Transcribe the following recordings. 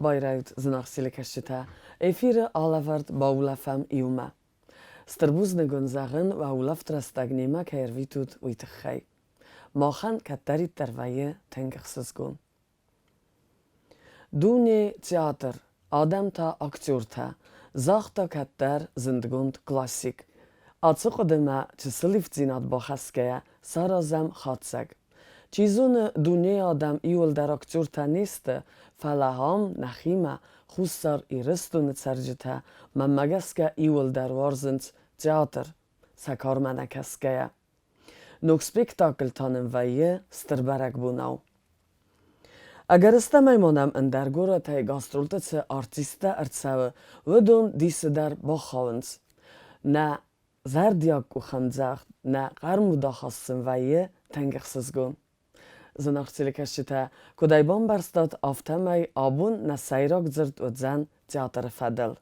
Байрайут, зынаргъ телекӕсджытӕ! Эфиры алӕвӕрд баулӕфӕм иумӕ. Стыр бузныг уын зӕгъын, уӕ улӕфт рӕстӕг немӕ кӕй ӕрвитут, уый тыххӕй. Махӕн кӕддӕриддӕр вӕййы тынг ӕхсызгон. Дуне театр, адӕм та актертӕ, загъта кӕддӕр зындгонд классик. Ацы хъуыдымӕ чысыл ивддзинад бахӕсгӕйӕ саразӕм хатдзӕг. Чи зоны, дунейы адӕм иуылдӕр актертӕ не сты, фӕлӕ ам, нӕхимӕ, Хуссар Ирыстоны цӕрджытӕ, мӕнмӕ гӕсгӕ, иуылдӕр уарзынц театр, сӕ кармӕ нӕ кӕсгӕйӕ. Ног спектакль та нын вӕййы стыр бӕрӕгбонау. Ӕгӕрыстӕмӕй ма нӕм ӕндӕр горӕтӕй гастролты цы артисттӕ ӕрцӕуы, уыдон дисы дӕр бахауынц. Нӕ зӕрдиаг къухӕмдзӕгъд, нӕ хъӕрмуд ахӕссын вӕййы тынг ӕхсызгон. Зынаргъ телекӕсджытӕ, куыд ӕй бамбӕрстат, афтӕмӕй абон нӕ сӕйраг дзырд уыдзӕн театры фӕдыл.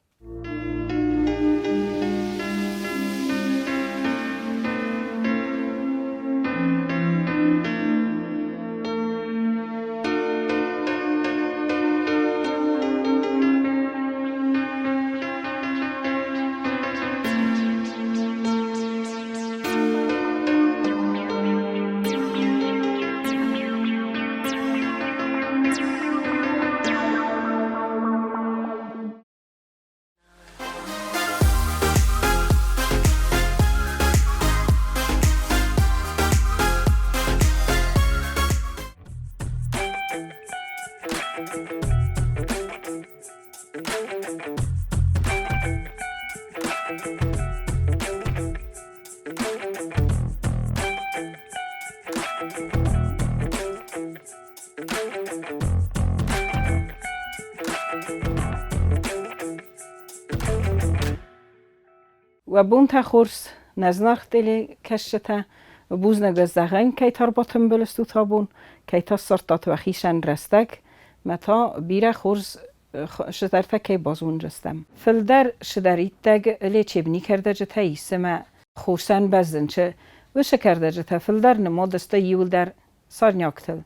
Уӕ бонтӕ хорз, нӕ зынаргъ телекӕсджытӕ! Бузныг уӕ зӕгъӕн, кӕй та ӕрбатымбыл стут абон, кӕй та ссардтат уӕхицӕн рӕстӕг, мӕ та бирӕ хорз цыдӕртӕ кӕй базондзыстӕм. Фылдӕр цыдӕриддӕг лечебный кӕрдӕджытӕ ис ӕмӕ хосӕн бӕззынчы, уыцы кӕрдӕджытӕ фылдӕр нымад сты иуылдӕр сорнягтыл.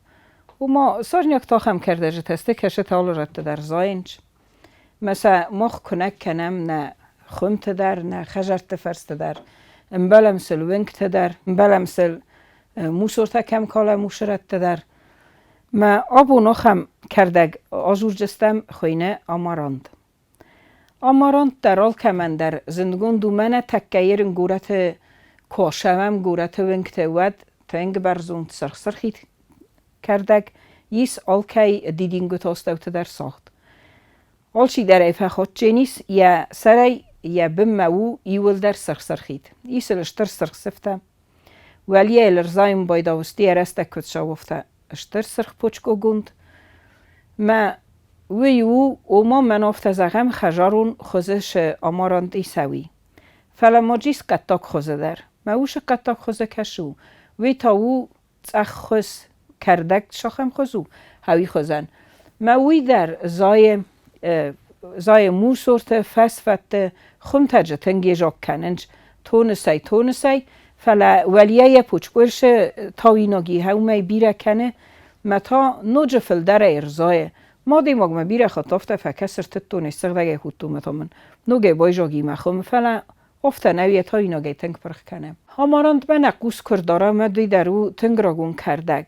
Ома сорнягтӕ ахӕм кӕрдӕджытӕ сты, кӕцытӕ алы рӕтты дӕр зайынц. Мӕ сӕ мах куынӕг кӕнӕм нӕ хуымты дӕр, нӕ хӕдзӕртты фӕрсты дӕр. Ӕмбӕлӕм сыл уынгты дӕр, ӕмбӕлӕм сыл мусортӕ кӕм калӕм, уыцы рӕтты дӕр. Мӕ абон ахӕм кӕрдӕг азурдзыстӕм хуыйны амарант. Амарант дӕр алкӕмӕн дӕр зындгонд у мӕнӕ тӕккӕ ерын горӕты куы ацӕуӕм горӕты уынгты, уӕд тынг бӕрзонд сырх-сырхид кӕрдӕг ис алкӕй дидингуыты астӕуты дӕр сагъд. Алчидӕр ӕй фӕхатджын ис, йӕ сӕрӕй йӕ бынмӕ у иууылдӕр сырх-сырхид. Ис ыл стыр сырх сыфтӕ. Уӕлийӕ йыл ӕрзайын байдауысты йӕ рӕстӕг куыд сауӕгъта стыр сырх почкогонд. Мӕ уый у, ома мӕн афтӕ зӕгъӕм, хӕзарон хуызы шы амарант исӕуи. Фӕлӕ ма джис хъӕддаг хуызы дӕр. Мӕ усы хъӕддаг хуызы кӕсы у. Уый та у цъӕххуыз, кӕрдӕг сахӕмхуыз у, хауи хуызӕн. Мӕ уый дӕр зайы, зайы мусорты, фӕсфӕдты, хуымтӕджы тынг езог кӕнынц тонысӕй, тонысӕй, фӕлӕ уӕлейӕ пучкъуырсы тауинаги хӕумӕй бирӕ кӕны, мӕ та ноджы фылдӕрӕй ӕрзайы. Мадӕймагмӕ бирӕ хатт афтӕ фӕкӕсы ртыдтон, сыгъдӕгӕй худтон мӕ та мын ногӕй байзаги мӕ хуым, фӕлӕ Афтӕ нӕу йӕ тайнагӕй тынг пырх кӕны. Амарантмӕ нӕ хъус куы рдарӕм, уӕд уый дӕр у тынг рагон кӕрдӕг.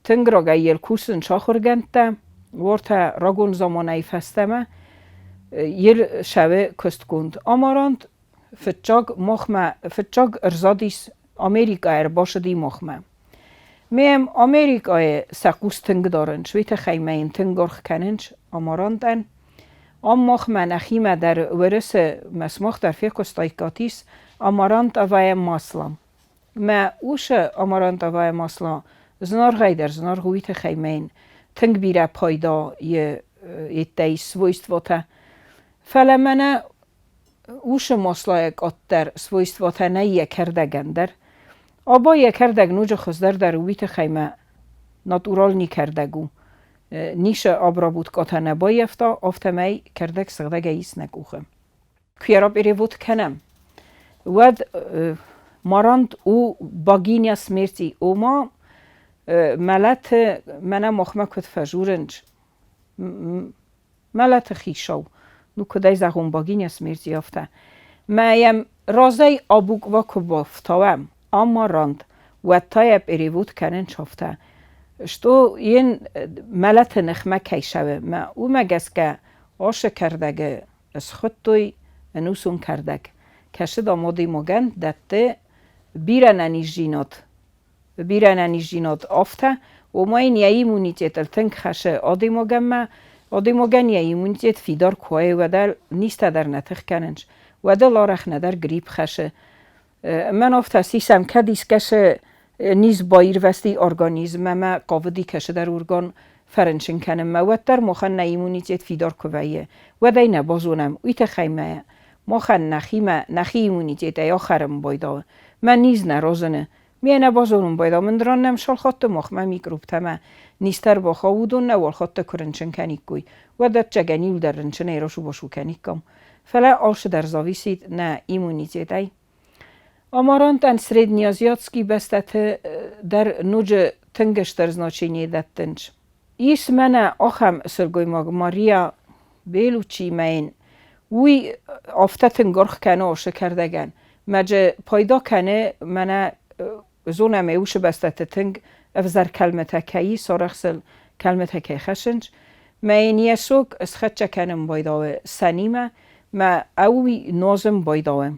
Тынг рагӕй йыл кусынц ахуыргӕндтӕ, уартӕ рагон заманӕй фӕстӕмӕ йыл сӕвы куыстгонд. Амарант фыццаг махмӕ, фыццаг ӕрзадис Америкӕйӕ ӕрбацыди махмӕ. Мем Америкӕйы сӕ хъус тынг дарынц, уый тыххӕй ма йын тынг аргъ кӕнынц амарантӕн. Ам махмӕ нӕхимӕ дӕр Уырысы мӕ сымах дӕр фехъуыстаиккат ис амарантовое масло. Мӕ усы амарантовое масло зынаргъӕй дӕр зынаргъ у, уый тыххӕй ма йын тынг бирӕ пайда йедтӕ ис свойствотӕ. Фӕлӕ мӕнӕ усы маслойӕ къаддӕр свойствотӕ нӕй йӕ кӕрдӕгӕн дӕр. Або йӕ кӕрдӕг ноджы хуыздӕр дӕр у, уый тыххӕй мӕ натуральный кӕрдӕг у. Ницы обработкӕтӕ нӕ баййӕфта, афтӕмӕй кӕрдӕг сыгъдӕгӕй ис нӕ къухы. Куы йӕ раперевод кӕнӕм, уӕд марант у богиня смерти, ома мӕлӕты мӕнӕ махмӕ куыд фӕжурынц. Мӕлӕты хицау. Ну, куыдӕй зӕгъон, богиня смерти афтӕ. Мӕ йӕм разӕй а буква куы бафтауӕм, амарант, уӕд та йӕ перевод кӕнын афтӕ, что йын мӕлӕты ныхмӕ кӕй цӕуы, мӕ уымӕ гӕсгӕ ашы кӕрдӕгы схуыдтой ӕнусон кӕрдӕг. Кӕсы дам адӕймагӕн дӕтты бирӕ нӕниздзинад. Бирӕ нӕниздзинад афтӕ, ома йын йӕ иммунитетыл тынг хӕсы адӕймагӕнмӕ, адӕймагӕн йӕ иммунитет фидар куы уа, уӕд ӕл низтӕ дӕр нӕ тых кӕнынц, уӕд ыл арӕх нӕдӕр грипп хӕсы. Мӕн афтӕ сисӕм, кӕд искӕцы низ баирвӕзти организм ӕмӕ хъавыди кӕцыдӕр орган фӕрынчын кӕнынмӕ, уӕддӕр махӕн нӕ иммунитет фидар куы вӕййы, уӕд ӕй нӕ базонӕм. Уый тыххӕй мӕ махӕн нӕхимӕ нӕхи иммунитетӕй ахӕрын байдауы. Мӕ низ нӕ разыны. Ме нӕ базонун байдау, мын ран нӕм салхатты махмӕ микробтӕмӕ низтӕ ӕрбахауы, уыдон нӕ уалхатты куы рынчын кӕниккой, уӕд ӕцӕгӕн иуылдӕр рынчынӕй расу-басу кӕниккам. Фӕлӕ алцыдӕр зависит нӕ иммунитетӕй. Амарантӕн среднеазиатский бӕстӕты дӕр ноджы тынг стыр значение дӕттынц. Ис мӕнӕ ахӕм сылгоймаг Мария Белуччи мӕ йын уый афтӕ тынг аргъ кӕны ашы кӕрдӕгӕн. Мӕджы пайда кӕны мӕнӕ зонӕм ӕй уыцы бӕстӕты тынг ӕвзӕр кӕлмытӕ кӕй ис, арӕх сыл кӕлмытӕ кӕй хӕссынц. Мӕ йын йӕ сок схӕццӕ кӕнын байдауы сӕнимӕ, мӕ ӕуый нуазын байдауы.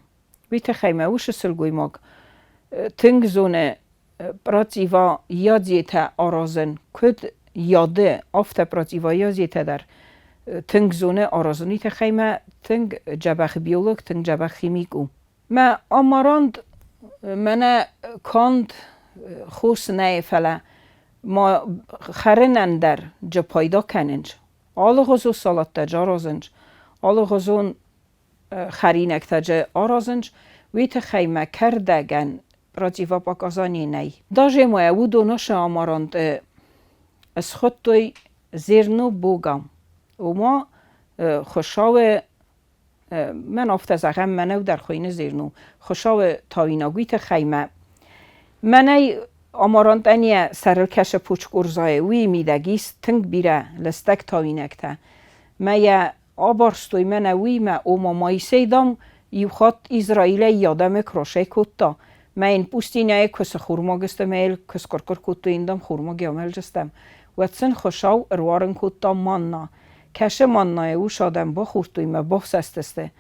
Уый тыххӕй мӕ уыцы сылгоймаг тынг зоны противоядиетӕ аразын, куыд яды, афтӕ противоядиетӕ дӕр тынг зоны аразын. Уый тыххӕй мӕ тынг дзӕбӕх биолог, тынг дзӕбӕх химик у. Мӕ амаранд мӕнӕ канд хос нӕй, фӕлӕ ма хӕрынӕн дӕр джы пайда кӕнынц. Алыгъуызон салаттӕ джы аразынц, алыгъуызон хӕринӕгтӕ джы аразынц, уый тыххӕй мӕ кӕрдӕгӕн противопоказани нӕй. Даже ма уыдон ашы амаранты схуыдтой зерно бога, ома Хуыцауы мӕн афтӕ зӕгъӕм, мӕнӕу дӕр хуыйны зерно, Хуыцауы тауинаг, уый тыххӕй мӕ мӕнӕй амарантӕн йӕ сӕрыл кӕсы пучкъурзайы, уый мидӕг ис тынг бирӕ лыстӕг тауинӕгтӕ. Мӕ йӕ Абарстой мӕнӕ уыимӕ, ома Моисей, дам, иу хатт Израилӕй йӕ адӕмы куы кодта, мӕ йын пустыняйы куы цы хурмаг сты, мӕ йыл куы схъуыр-хъуыр кодтой, йын, дам, хурмаг амӕлдзыстӕм, уӕд сын Хуыцау ӕруарын кодта манна. Кӕсы маннайы ус адӕм бахордтой мӕ бафсӕстысты.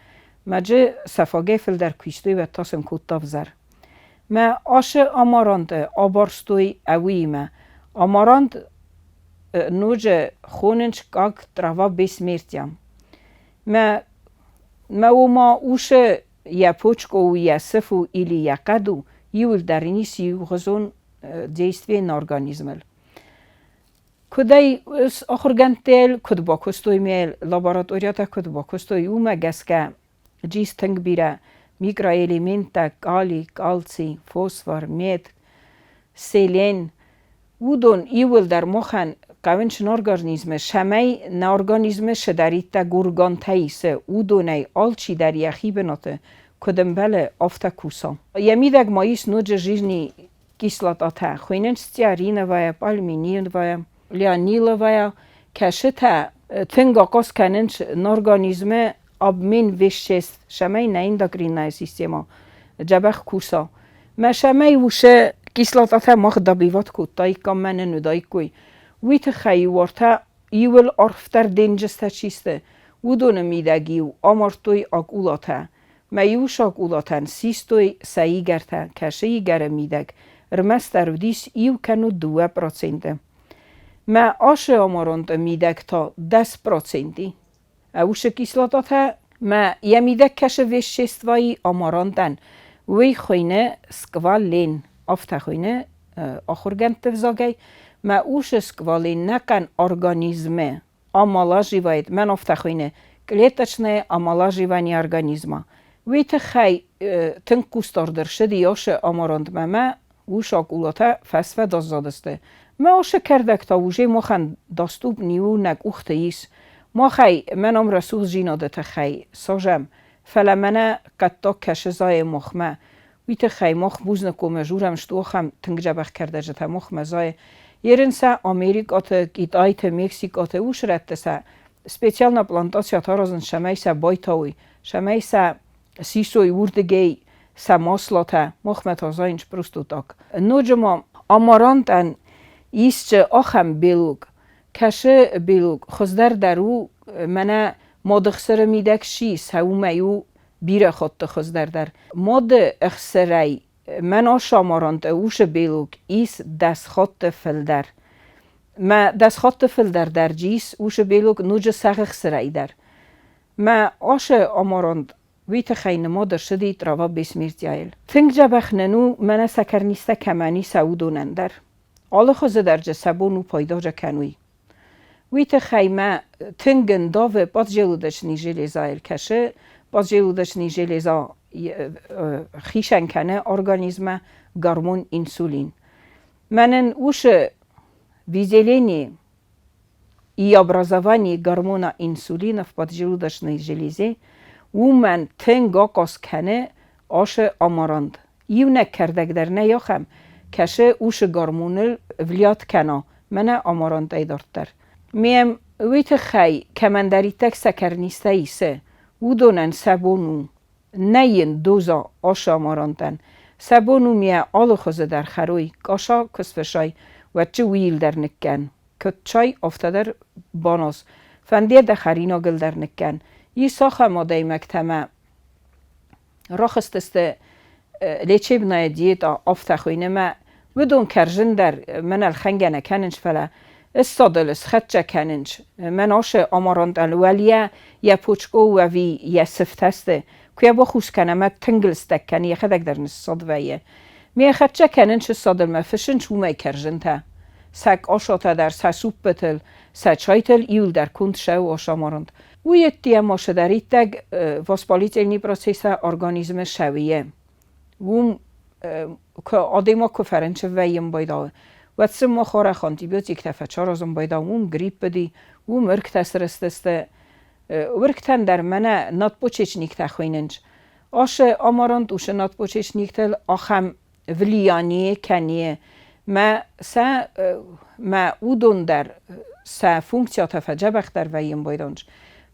Мӕджы сӕфагӕй фылдӕр куы истой, уӕд та сын кодта ӕвзӕр. Мӕ ашы амаранты абарстой ӕуыимӕ. Амарант ноджы хонынц как трава бессмертия. Мӕ, мӕ ома усы йӕ почко у, йӕ сыф у или йӕ хъӕд у, иуылдӕр ын ис иугъуызон действие на организмыл. Куыдӕй ахуыргӕндтӕ куыд бакуыстой мӕ лабораториятӕ куыд бакуыстой, уымӕ гӕсгӕ джис тынг бирӕ микроэлементтӕ, калий, кальций, фосфор, мед, селен. Уыдон иууылдӕр махӕн хъӕуынц нӕ организмы, цӕмӕй нӕ организмы цыдӕриддӕр органтӕ исы, уыдонӕй алчидӕр йӕхи бынаты, куыд ӕмбӕлы, афтӕ куса. Йӕ мидӕг ма ис ноджы жирный кислотатӕ, хуыйнынц стеариновая, пальмининовая, леониловая, кӕцытӕ тынг ахъаз кӕнынц нӕ организмы обмен веществ, цӕмӕй нӕ эндокринная система дзӕбӕх куса. Мӕ цӕмӕй уыцы кислотатӕ мах добивать кодтаиккам, мӕ нын уыдаиккой, уый тыххӕй-иу уартӕ иуыл арфдӕр денджызтӕ чи сты, уыдоны мидӕг-иу амардтой акулатӕ. Мӕ иу сакулатӕн систой сӕ игӕртӕ, кӕсы игӕры мидӕг, ӕрмӕстдӕр уыдис иу кӕнӕ 2%. Мӕ ашы амаронты мидӕг та 10%. Уыцы кислотатӕ ма йӕ мидӕг кӕсы веществойы амарантӕн. Уый хуыйны сквален, афтӕ хуыйны ахуыргӕндты взагӕй. Мӕ уыцы сквален нӕхъӕн организмы омолаживает, мӕн афтӕ хуыйны, клеточное омолаживание организма. Уый тыххӕй тынг хъусдард ӕрцыди ашы амарантмӕ мӕ ус акулатӕ фӕсфӕд аззадысты. Мӕ усы кӕрдӕг та уже махӕн доступный у, нӕ къухты ис. Махӕй, мӕн ам рӕсугъддзинады тыххӕй сажӕм, фӕлӕ мӕнӕ хъӕддаг кӕсы зайы махмӕ. Уый тыххӕй мах бузныг коммӕ журӕм сты ахӕм тынг дзӕбӕх кӕрдӕджытӕ махмӕ зайы. Ерын сӕ Америкӕты, Китайты, Мексикӕты ус рӕтты сӕ. Специально плантациятӕ аразынц, цӕмӕй сӕ байтауой, цӕмӕй сӕ сисой уырдыгӕй сӕ маслатӕ, махмӕ та зайынц просто так. Ноджы ма амарантӕн исчи ахӕм белок, кӕсы белок хуыздӕр дӕр у, мӕнӕ мады хсыры мидӕг сси, сӕ уымӕй у бирӕ хатты хуыздӕр дӕр. Мады ӕхсырӕй мӕн асы амаранты усы белок ис 10 хатты фылдӕр. Мӕ 10 хатты фылдӕр дӕр ис усы белок ноджы сӕгъы хсырӕй дӕр. Мӕ асы амаранд уый тыххӕй нымад ӕрцыди трава бессмертияйыл. Тынг дзӕбӕх нын у, мӕнӕ сӕкӕрнизтӕ кӕмӕн ис, уыдонӕн дӕр. Алы хуызы дӕр дзы сӕ бон у пайда кӕной. Уый тыххӕй мӕ тынг ӕндавы поджелудочный железайыл кӕсы. Поджелудочный железа хицӕн кӕны организммӕ гормон инсулин. Мӕнӕн уыцы выделение и образование гормона инсулина в поджелудочной железе уымӕн тынг ахъаз кӕны ашы амарант. Иунӕг кӕрдӕг дӕр нӕй ахӕм, кӕсы усы гормоныл влият кӕна, мӕнӕ амарантӕй дарддӕр. Мем уый тыххӕй кӕмӕндӕриддӕр сӕкӕрнизтӕ исы, уыдонӕн сӕ бон у, нӕ йын доза ашы амарантӕн, сӕ бон у миӕ алы хуызы дӕр хӕрой, каша куы сфысай, уӕд джы уыйыл дӕр ныккӕн. Куыд чай, афтӕ дӕр баназ. Фӕндиа дӕ хӕринагыл дӕр ныккӕн. Ис ахӕм адӕймӕгтӕ мӕ рахызтысты лечебная диета, афтӕ хуыйны мӕ уыдон кӕрзын дӕр мӕн ӕлхӕнгӕ нӕ кӕнынц, фӕлӕ ссадыл схӕццӕ кӕнынц. Мӕн ашы амарантӕн уӕлйӕ йӕ почко ӕви йӕ сыфтӕ сты. Куы йӕ бахус кӕна, мӕ тынг лыстӕг кӕны, йӕхӕдӕг дӕр ныссад вӕййы. Ме хӕццӕ кӕнынц ссадыл мӕ фыссынц уымӕй кӕрзынтӕ. Сӕ къосатӕ дӕр, сӕ суппытыл, сӕ чайтыл иуылдӕр конд сӕу ас амаранд. Уый ӕдде ма цыдӕриддӕр воспалительный процесстӕ организмы сӕвийы, уым куы адӕймаг куы фӕрынчын вӕййын байдайы, уӕд сын мах арӕх антибиотиктӕ фӕцаразын байдайӕм, уым грипп уыди, уым ӕргтӕ срыстысты. Уыргтӕн дӕр мӕнӕ надпочечниктӕ хуыйнынц. Ашы амаранд уыцы надпочечниктыл ахӕм влияние кӕны мӕ сӕ мӕ уыдон дӕр сӕ функциятӕ фӕдзӕбӕхдӕр вӕййын байдайынц.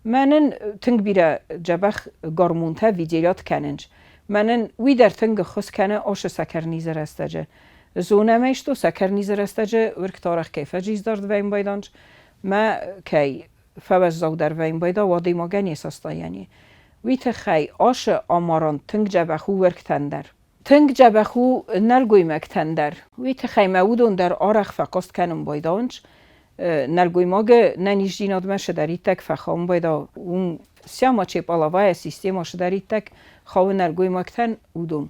Мӕнӕн тынг бирӕ дзӕбӕх гормонтӕ выделять кӕнынц. Мӕнӕн уый дӕр тынг ӕххуыс кӕны ашы сӕкӕрнизы рӕстӕджы. Зонӕм ӕй, что сӕкӕрнизы рӕстӕджы уыргтарӕх кӕй фӕджиздӕрд вӕййын байдайынц, мӕ кӕй фӕуӕззаудӕр вӕййын байдайы адӕймагӕн йе состояние. Уый тыххӕй ашы амарӕн тынг дзӕбӕх у уыргтӕн дӕр. Тынг дзӕбӕх у нӕлгоймӕгтӕн дӕр. Уый тыххӕй мӕ уыдон дӕр арӕх фӕхъаст кӕнын байдайынц. Нӕлгоймагы нӕниздзинадмӕ цыдӕриддӕр фӕхауын байдайы, уым вся мочеполовая система цыдӕриддӕр хауы нӕлгоймӕгтӕн, уыдон.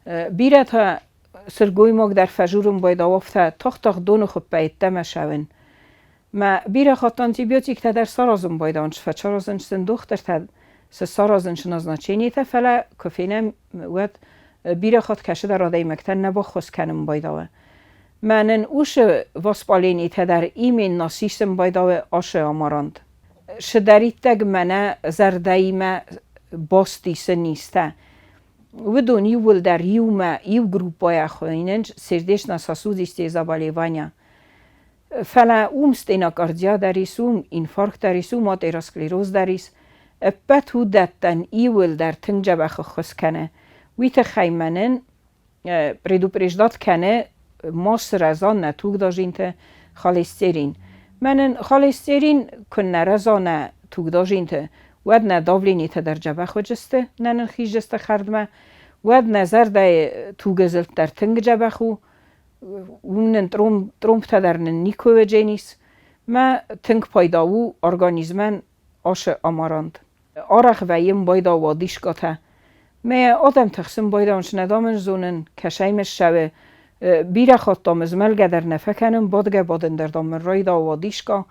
Бирӕтӕ сылгоймаг дӕр фӕжурын байдайы афтӕ тагъд-тагъд доны хуыппӕй ӕддӕмӕ цӕуын. Мӕ бирӕ хатт антибиотиктӕ дӕр саразын байдайынц, фӕцаразынц сын дохтыртӕ, цы саразынц назначениетӕ, фӕлӕ куы фенӕм, уӕд бирӕ хатт кӕцыдӕр адӕймӕгтӕн нӕ баххуыс кӕнын байдайы. Мӕнӕн уыцы воспалениетӕ дӕр именно сисын байдайы ашы амаранд. Цыдӕриддӕр мӕнӕ зӕрдӕимӕ баст исы низтӕ, уыдон иууылдӕр иумӕ иу группӕйӕ хуыйнынц сердечно-сосудистые заболевания. Фӕлӕ уым стенокардиа дӕр ис, уым инфаркт дӕр ис, уым атеросклероз дӕр ис. Ӕппӕт уыдӕттӕн иуылдӕр тынг дзӕбӕх ӕххуыс кӕны. Уый тыххӕй мӕнӕн предупреждать кӕны ма сырӕза нӕ тугдадзинты холестерин. Мӕнӕн холестерин куы нӕ рӕза нӕ тугдадзинты, уӕд нӕ давлениетӕ дӕр дзӕбӕх уыдзысты, нӕ нын хиздзысты хӕрдмӕ, уӕд нӕ зӕрдӕйы тугызылд дӕр тынг дзӕбӕх у, уым нын тромбтӕ дӕр нын никуы уыдзӕнис. Мӕ тынг пайда у организмӕн ашы амарант. Арӕх вӕййын пайда уадискъатӕ. Мӕ адӕм тыхсын байдайынц, нӕ дам ын зонын, кӕсӕй мӕ ссӕуы. Бирӕ хатт дам змӕлгӕ дӕр нӕ фӕкӕнын, бадгӕ-бадын дӕр дам мын райдауы уадискъа,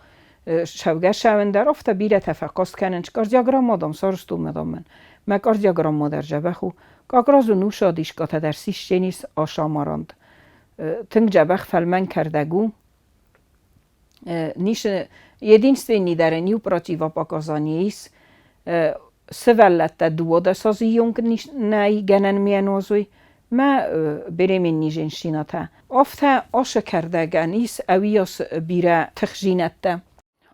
цӕугӕ-цӕуын дӕр афтӕ бирӕтӕ фӕхъаст кӕнынц. Кардиограммӕ дам сарӕзтон мӕ дам мын. Мӕ кардиограммӕ дӕр дзӕбӕх у. Какразы нусадискъатӕ дӕр сисченис асамаранд. Тынг дзӕбӕх фӕлмӕн кӕрдӕг у. Нишы единственный дӕр ын иу противопоказание ис. Сывӕллӕттӕ 12 азы онг нӕй гӕнӕн мианозой, мӕ беременный женщинатӕ. Афтӕ ашы кӕрдӕгӕн ис ӕвиас бирӕ тыхзинӕдтӕ.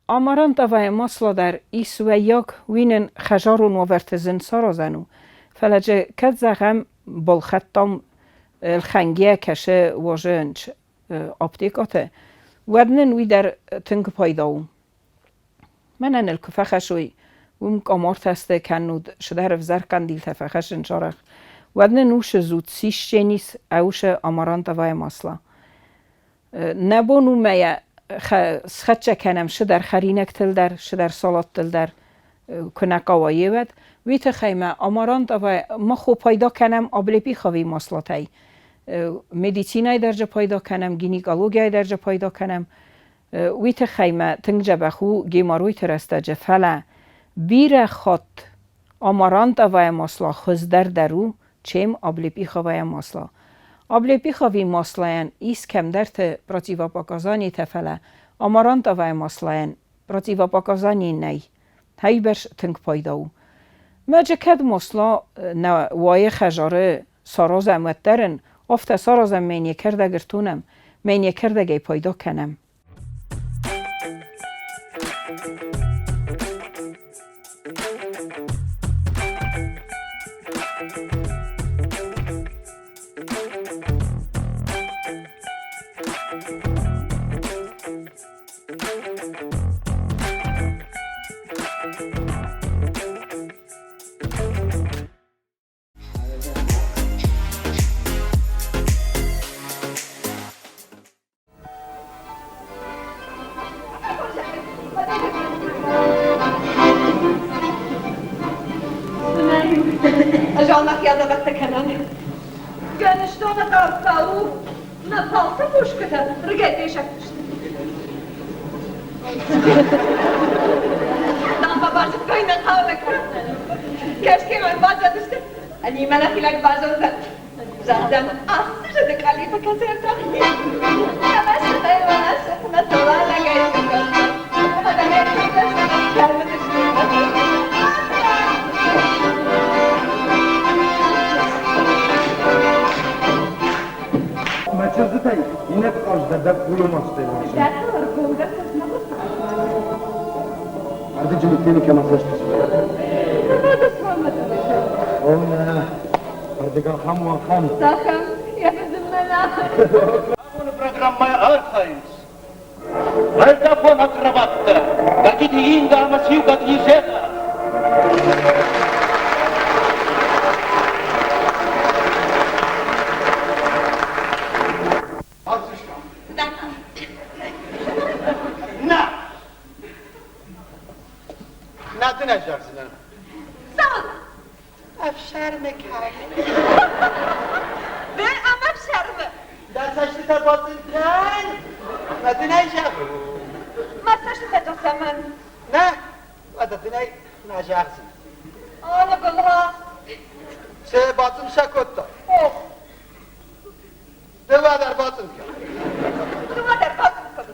Амарантовая масло дӕр ис уӕййаг, уый нын хӕдзарон уавӕрты зын саразӕн у, фӕлӕ дзы кӕд зӕгъӕм балхӕдтам ӕлхӕнгӕ кӕсы уазӕнч аптекӕты, уӕд нын уый дӕр тынг пайда у. Мӕнӕн ыл куы фӕхӕссой, уым къамартӕ сты кӕннод цыдӕр ӕвзӕр хъӕндилтӕ фӕхӕссынц арӕх, уӕд нын усы зуд сисченис ӕусы амарантовая масло. Нӕ бон у мӕ схӕццӕ кӕнӕм цыдӕр хӕринӕгтыл дӕр, цыдӕр салаттыл дӕр, куы нӕ хъӕуа йеуӕд. Уый тыххӕй ма амарантовая мах пайда кӕнӕм облепиховый маслотӕй. Медицинӕйы дӕр дзы пайда кӕнӕм, гинекологияйы дӕр дзы пайда кӕнӕм. Уый тыххӕй ма тынг дзӕбӕх у геморройты рӕстӕджы, фӕлӕ бирӕ хатт амарантовая масло хуыздӕр дӕр у, чем облепиховое масло. Облепиховый маслойӕн ис кӕмдӕрты противопоказанитӕ, фӕлӕ амарантовая маслойӕн противопоказаний нӕй. Хӕйбӕрц тынг пайда у. Мӕджы кӕд масло нӕ уайы хӕдзары саразӕм, уӕддӕр ын афтӕ саразӕм, мӕ не кӕрдӕг ӕртонӕм, мӕ не кӕрдӕгӕй пайда кӕнӕм. Гӕныстоны хъӕуттӕ у нӕ палцы пушкӕтӕ рыгӕй фесӕфтысты. Дамба базыдтой нӕ хъӕумӕ. Кӕсгӕ баззадысты. Ӕнимӕ нӕхи базондзӕн. Загътам, ацы зӕды къалипы концерта. Ӕмӕ сыхмӕ сылалӕгӕй Мӕ чызджытӕй иннӕ къаздӕр дӕр хъулон уарзы. Ардыджы мыттены кӕмӕ цӕст О, нӕ, ардыг ахӕм у, ахӕм. Ахӕм, йӕ фыдыммӕ Абоны программӕйы архайынц уӕлдӕфон акробаттӕ Гагиты Инга ӕмӕ Сиукъаты Изетӕ. На! На дын ӕз зӕгъдзынӕн. Цӕуылнӕ? Ӕфсӕрмы кӕны. Ды ам ӕфсӕрмы? Дӕ цӕстытӕ бацъынд Мӕ дын ӕй зӕгъын. Мӕ цӕстытӕ та цӕмӕн? Нӕ, уӕдӕ дын ӕй нӕ зӕгъдзынӕн. Аныгуылгъа. Цы бацъынд сӕ кодтай? О. Дыууӕ дӕр бацъынд кӕн. Дыууӕ дӕр бацъынд кӕн.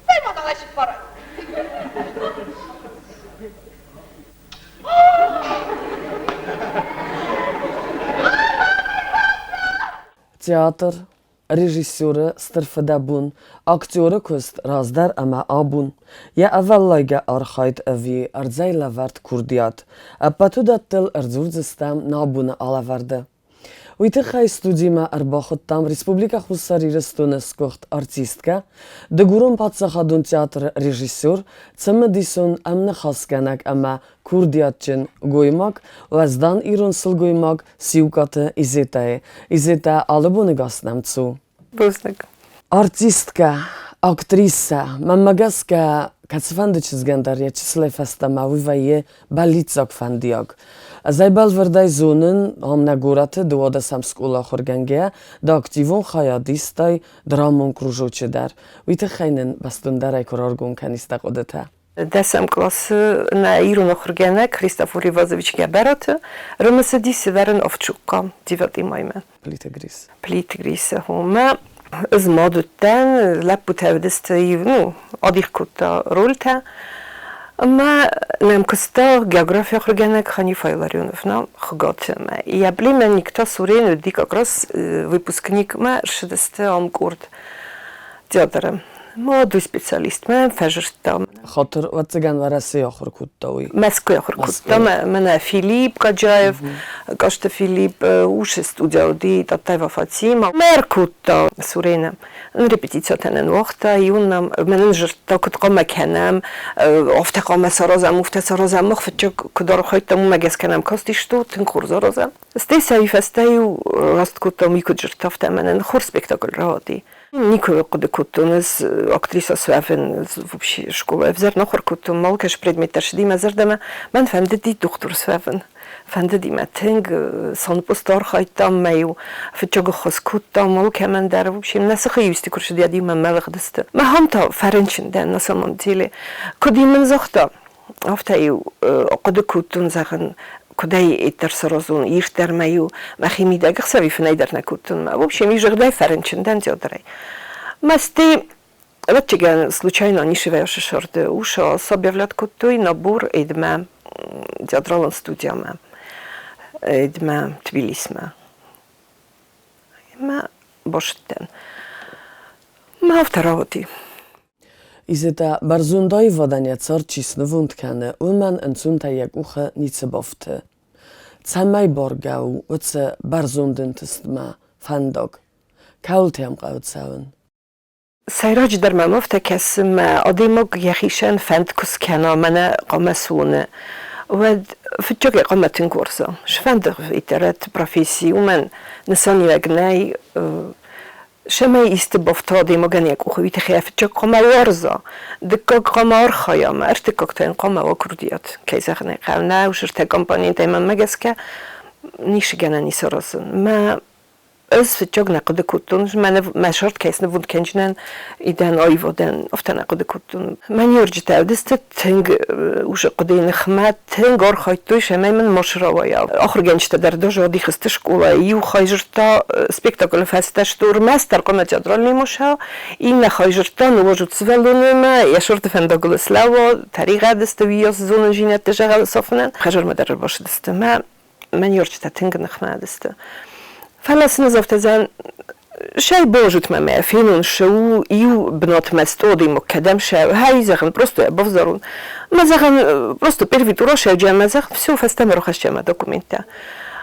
Цӕй ма нал сыппарай. Театр, режиссеры стыр фыдӕбон, актеры куыст раздӕр ӕмӕ абон, йӕ ӕвӕллайгӕ архайд ӕви ӕрдзӕй лӕвӕрд курдиат, ӕппӕт уыдӕттыл ӕрдзурдзыстӕм нӕ абоны алӕвӕрды. Уый тыххӕй студимӕ ӕрбахуыдтам Республикӕ Хуссар Ирыстоны сгуыхт артисткӕ, Дыгурон паддзахадон театры режиссер, цымыдисон ӕмныхасгӕнӕг ӕмӕ курдиатджын гоймаг, уӕздан ирон сылгоймаг Сиукъаты Изетӕйы. Изетӕ алы боны гас нӕм цу. Бузныг. Артисткӕ, актрисӕ, мӕнмӕ гӕсгӕ, кӕцыфӕнды чызгӕн дӕр йӕ чысылӕй фӕстӕмӕ уый вӕййы бӕллиццаг фӕндиаг. Ӕз ӕй бӕлвырдӕй зонын, ам нӕ горӕты дыууадӕсӕм скъола ахуыргӕнгӕйӕ дӕ активон хайад истай драмон кружочы дӕр. Уый тыххӕй нын бӕстондӕрӕй куы раргом кӕнис дӕ хъуыдытӕ. Дӕсӕм къласы нӕ ирон ахуыргӕнӕг Христофор Ивазович Гӕбӕраты рымысыди Северин Овчукка 9 маймӕ. Плиты Грис. Плиты Грисы хомӕ. Ӕз мад уыдтӕн, лӕппутӕ уыдысты, ну, адих кодта рольтӕ. Ӕмӕ нӕм куыста географи ахуыргӕнӕг Ханифа Илларионовна Хуыгаты. Ӕмӕ йӕ племянник та Сурен уыди как раз выпускникмӕ ссыдысты ам къорд театры. Молодой специалист, мӕ фӕзырдта. Хатыр, ӕвӕццӕгӕн, Уӕрӕсейы ахуыр кодта уый. Мӕскуыйы ахуыр кодта. Мӕнӕ Филипп Гаджаев, Касты Филипп, усы студия уыди Таттаева Фатима. Мӕ ӕркодта Сурены. Репетициятӕ нын уагъта, иу нӕм мӕнӕн зырдта, куыд хъуамӕ кӕнӕм, афтӕ хъуамӕ саразӕм, уфтӕ саразӕм, мах фыццаг куыд архайдтам, уымӕ гӕсгӕ нӕм кастис, тынг хорз аразӕм. Стӕй сӕ фӕстӕ-иу раст кодтам, уый куыд зырдта, афтӕ мӕнӕн хорз спектакль рауади. Никуы хъуыды кодтон ӕз актриса суӕвын, вообще школа ӕвзӕр нахуыр кодтон, малкӕс предмет дӕр цыди мӕ зӕрдӕмӕ. Мӕн фӕндыди дохтыр суӕвын. Фӕндыди мӕ тынг, санпост архайдтам, мӕ-иу фыццаг ӕххуыс кодтам алкӕмӕн дӕр. В общем, нӕ сыхы иу куы рцыди, уӕд-иу мӕм мӕлыгъдысты. Мӕ та фӕрынчын дӕн на самом деле. Куыд-иу мын загъта, афтӕ-иу хъуыды кодтон, зӕгъын, куыдӕй дӕр саразон, ирддӕр мӕ-иу мӕхи мидӕг ӕхсӕви фынӕй дӕр нӕ кодтон. В общем, изӕрдӕй фӕрынчын дӕн театрӕй. Мӕсти ӕвӕццӕгӕн, случайно нишевӕсы сӕрды уса сабӕвлӕт кодтой набор эдмӕ театралон студиямӕ, эдмӕ Тбилисмӕ. Ӕмӕ башыдтӕн. Мӕ афтӕ рауади. Изетӕ бӕрзонд аивадӕн йӕ цард чи снывонд кӕны, уымӕн ӕнцонтӕй йӕ къухы ницы бафты. Цӕмӕй баргӕ у уыцы бӕрзонд ӕнтыстмӕ фӕндаг? Кӕуылты йӕм хъӕуы цӕуын? Сӕйраджыдӕр мӕм афтӕ кӕсы, мӕ адӕймаг йӕхицӕн фӕнд куы скӕна, мӕнӕ хъуамӕ суыны, уӕд фыццаг йӕ хъуамӕ тынг уарза. Сфӕнды итӕрӕт професси, уымӕн нысаниуӕг нӕй, Цӕмӕй исты бафта адӕймагӕн йӕ къухы, уый тыххӕй фыццаг хъуамӕ уарза, дыккаг хъуамӕ архайа ӕмӕ ӕртыккаг та йын хъуамӕ уа курдиат. Кӕй зӕгъын ӕй хъӕуы, нӕ ӕвзӕртӕ компонентӕй мӕнмӕ гӕсгӕ ницы гӕнӕн ис аразын. Мӕ ӕз фыццаг нӕ хъуыды кодтон, мӕ сӕрд кӕй снывонд кӕнджынӕн, идӕн аивадӕн, афтӕ нӕ хъуыды кодтон. Мӕ ныййарджытӕ уыдысты тынг усы хъуыдыйы ныхмӕ, тынг архайдтой, цӕмӕй мын ма срауайа. Ахуыргӕнджытӕ дӕр даже адих сты скъолайы. Иу хай дзырдта спектаклы фӕстӕ штурмӕ, хъуамӕ театральный маша, иннӕ хай дзырдта ныуазут сывӕллонимӕ, йӕ сӕрты фӕндагыл слӕууа, тӕригъӕд сты уыйас зонындзинӕдты зӕгъӕл сафынӕн. Хӕдзармӕ дӕр ӕрбацыдысты мӕ мӕ ныййарджытӕ тынг ныхмӕ уыдысты. Фӕлӕ сын ӕз афтӕ зӕгъын, сӕй базут мӕ мӕ фенон шы у иу бынатмӕ стъодимӕ кӕдӕм сӕ хай зӕгъын просто я бавзарун. Мӕ зӕгъын просто первый тур шӕджа мӕ зӕгъын все фӕстӕмӕ рахӕсджа мӕ документтӕ.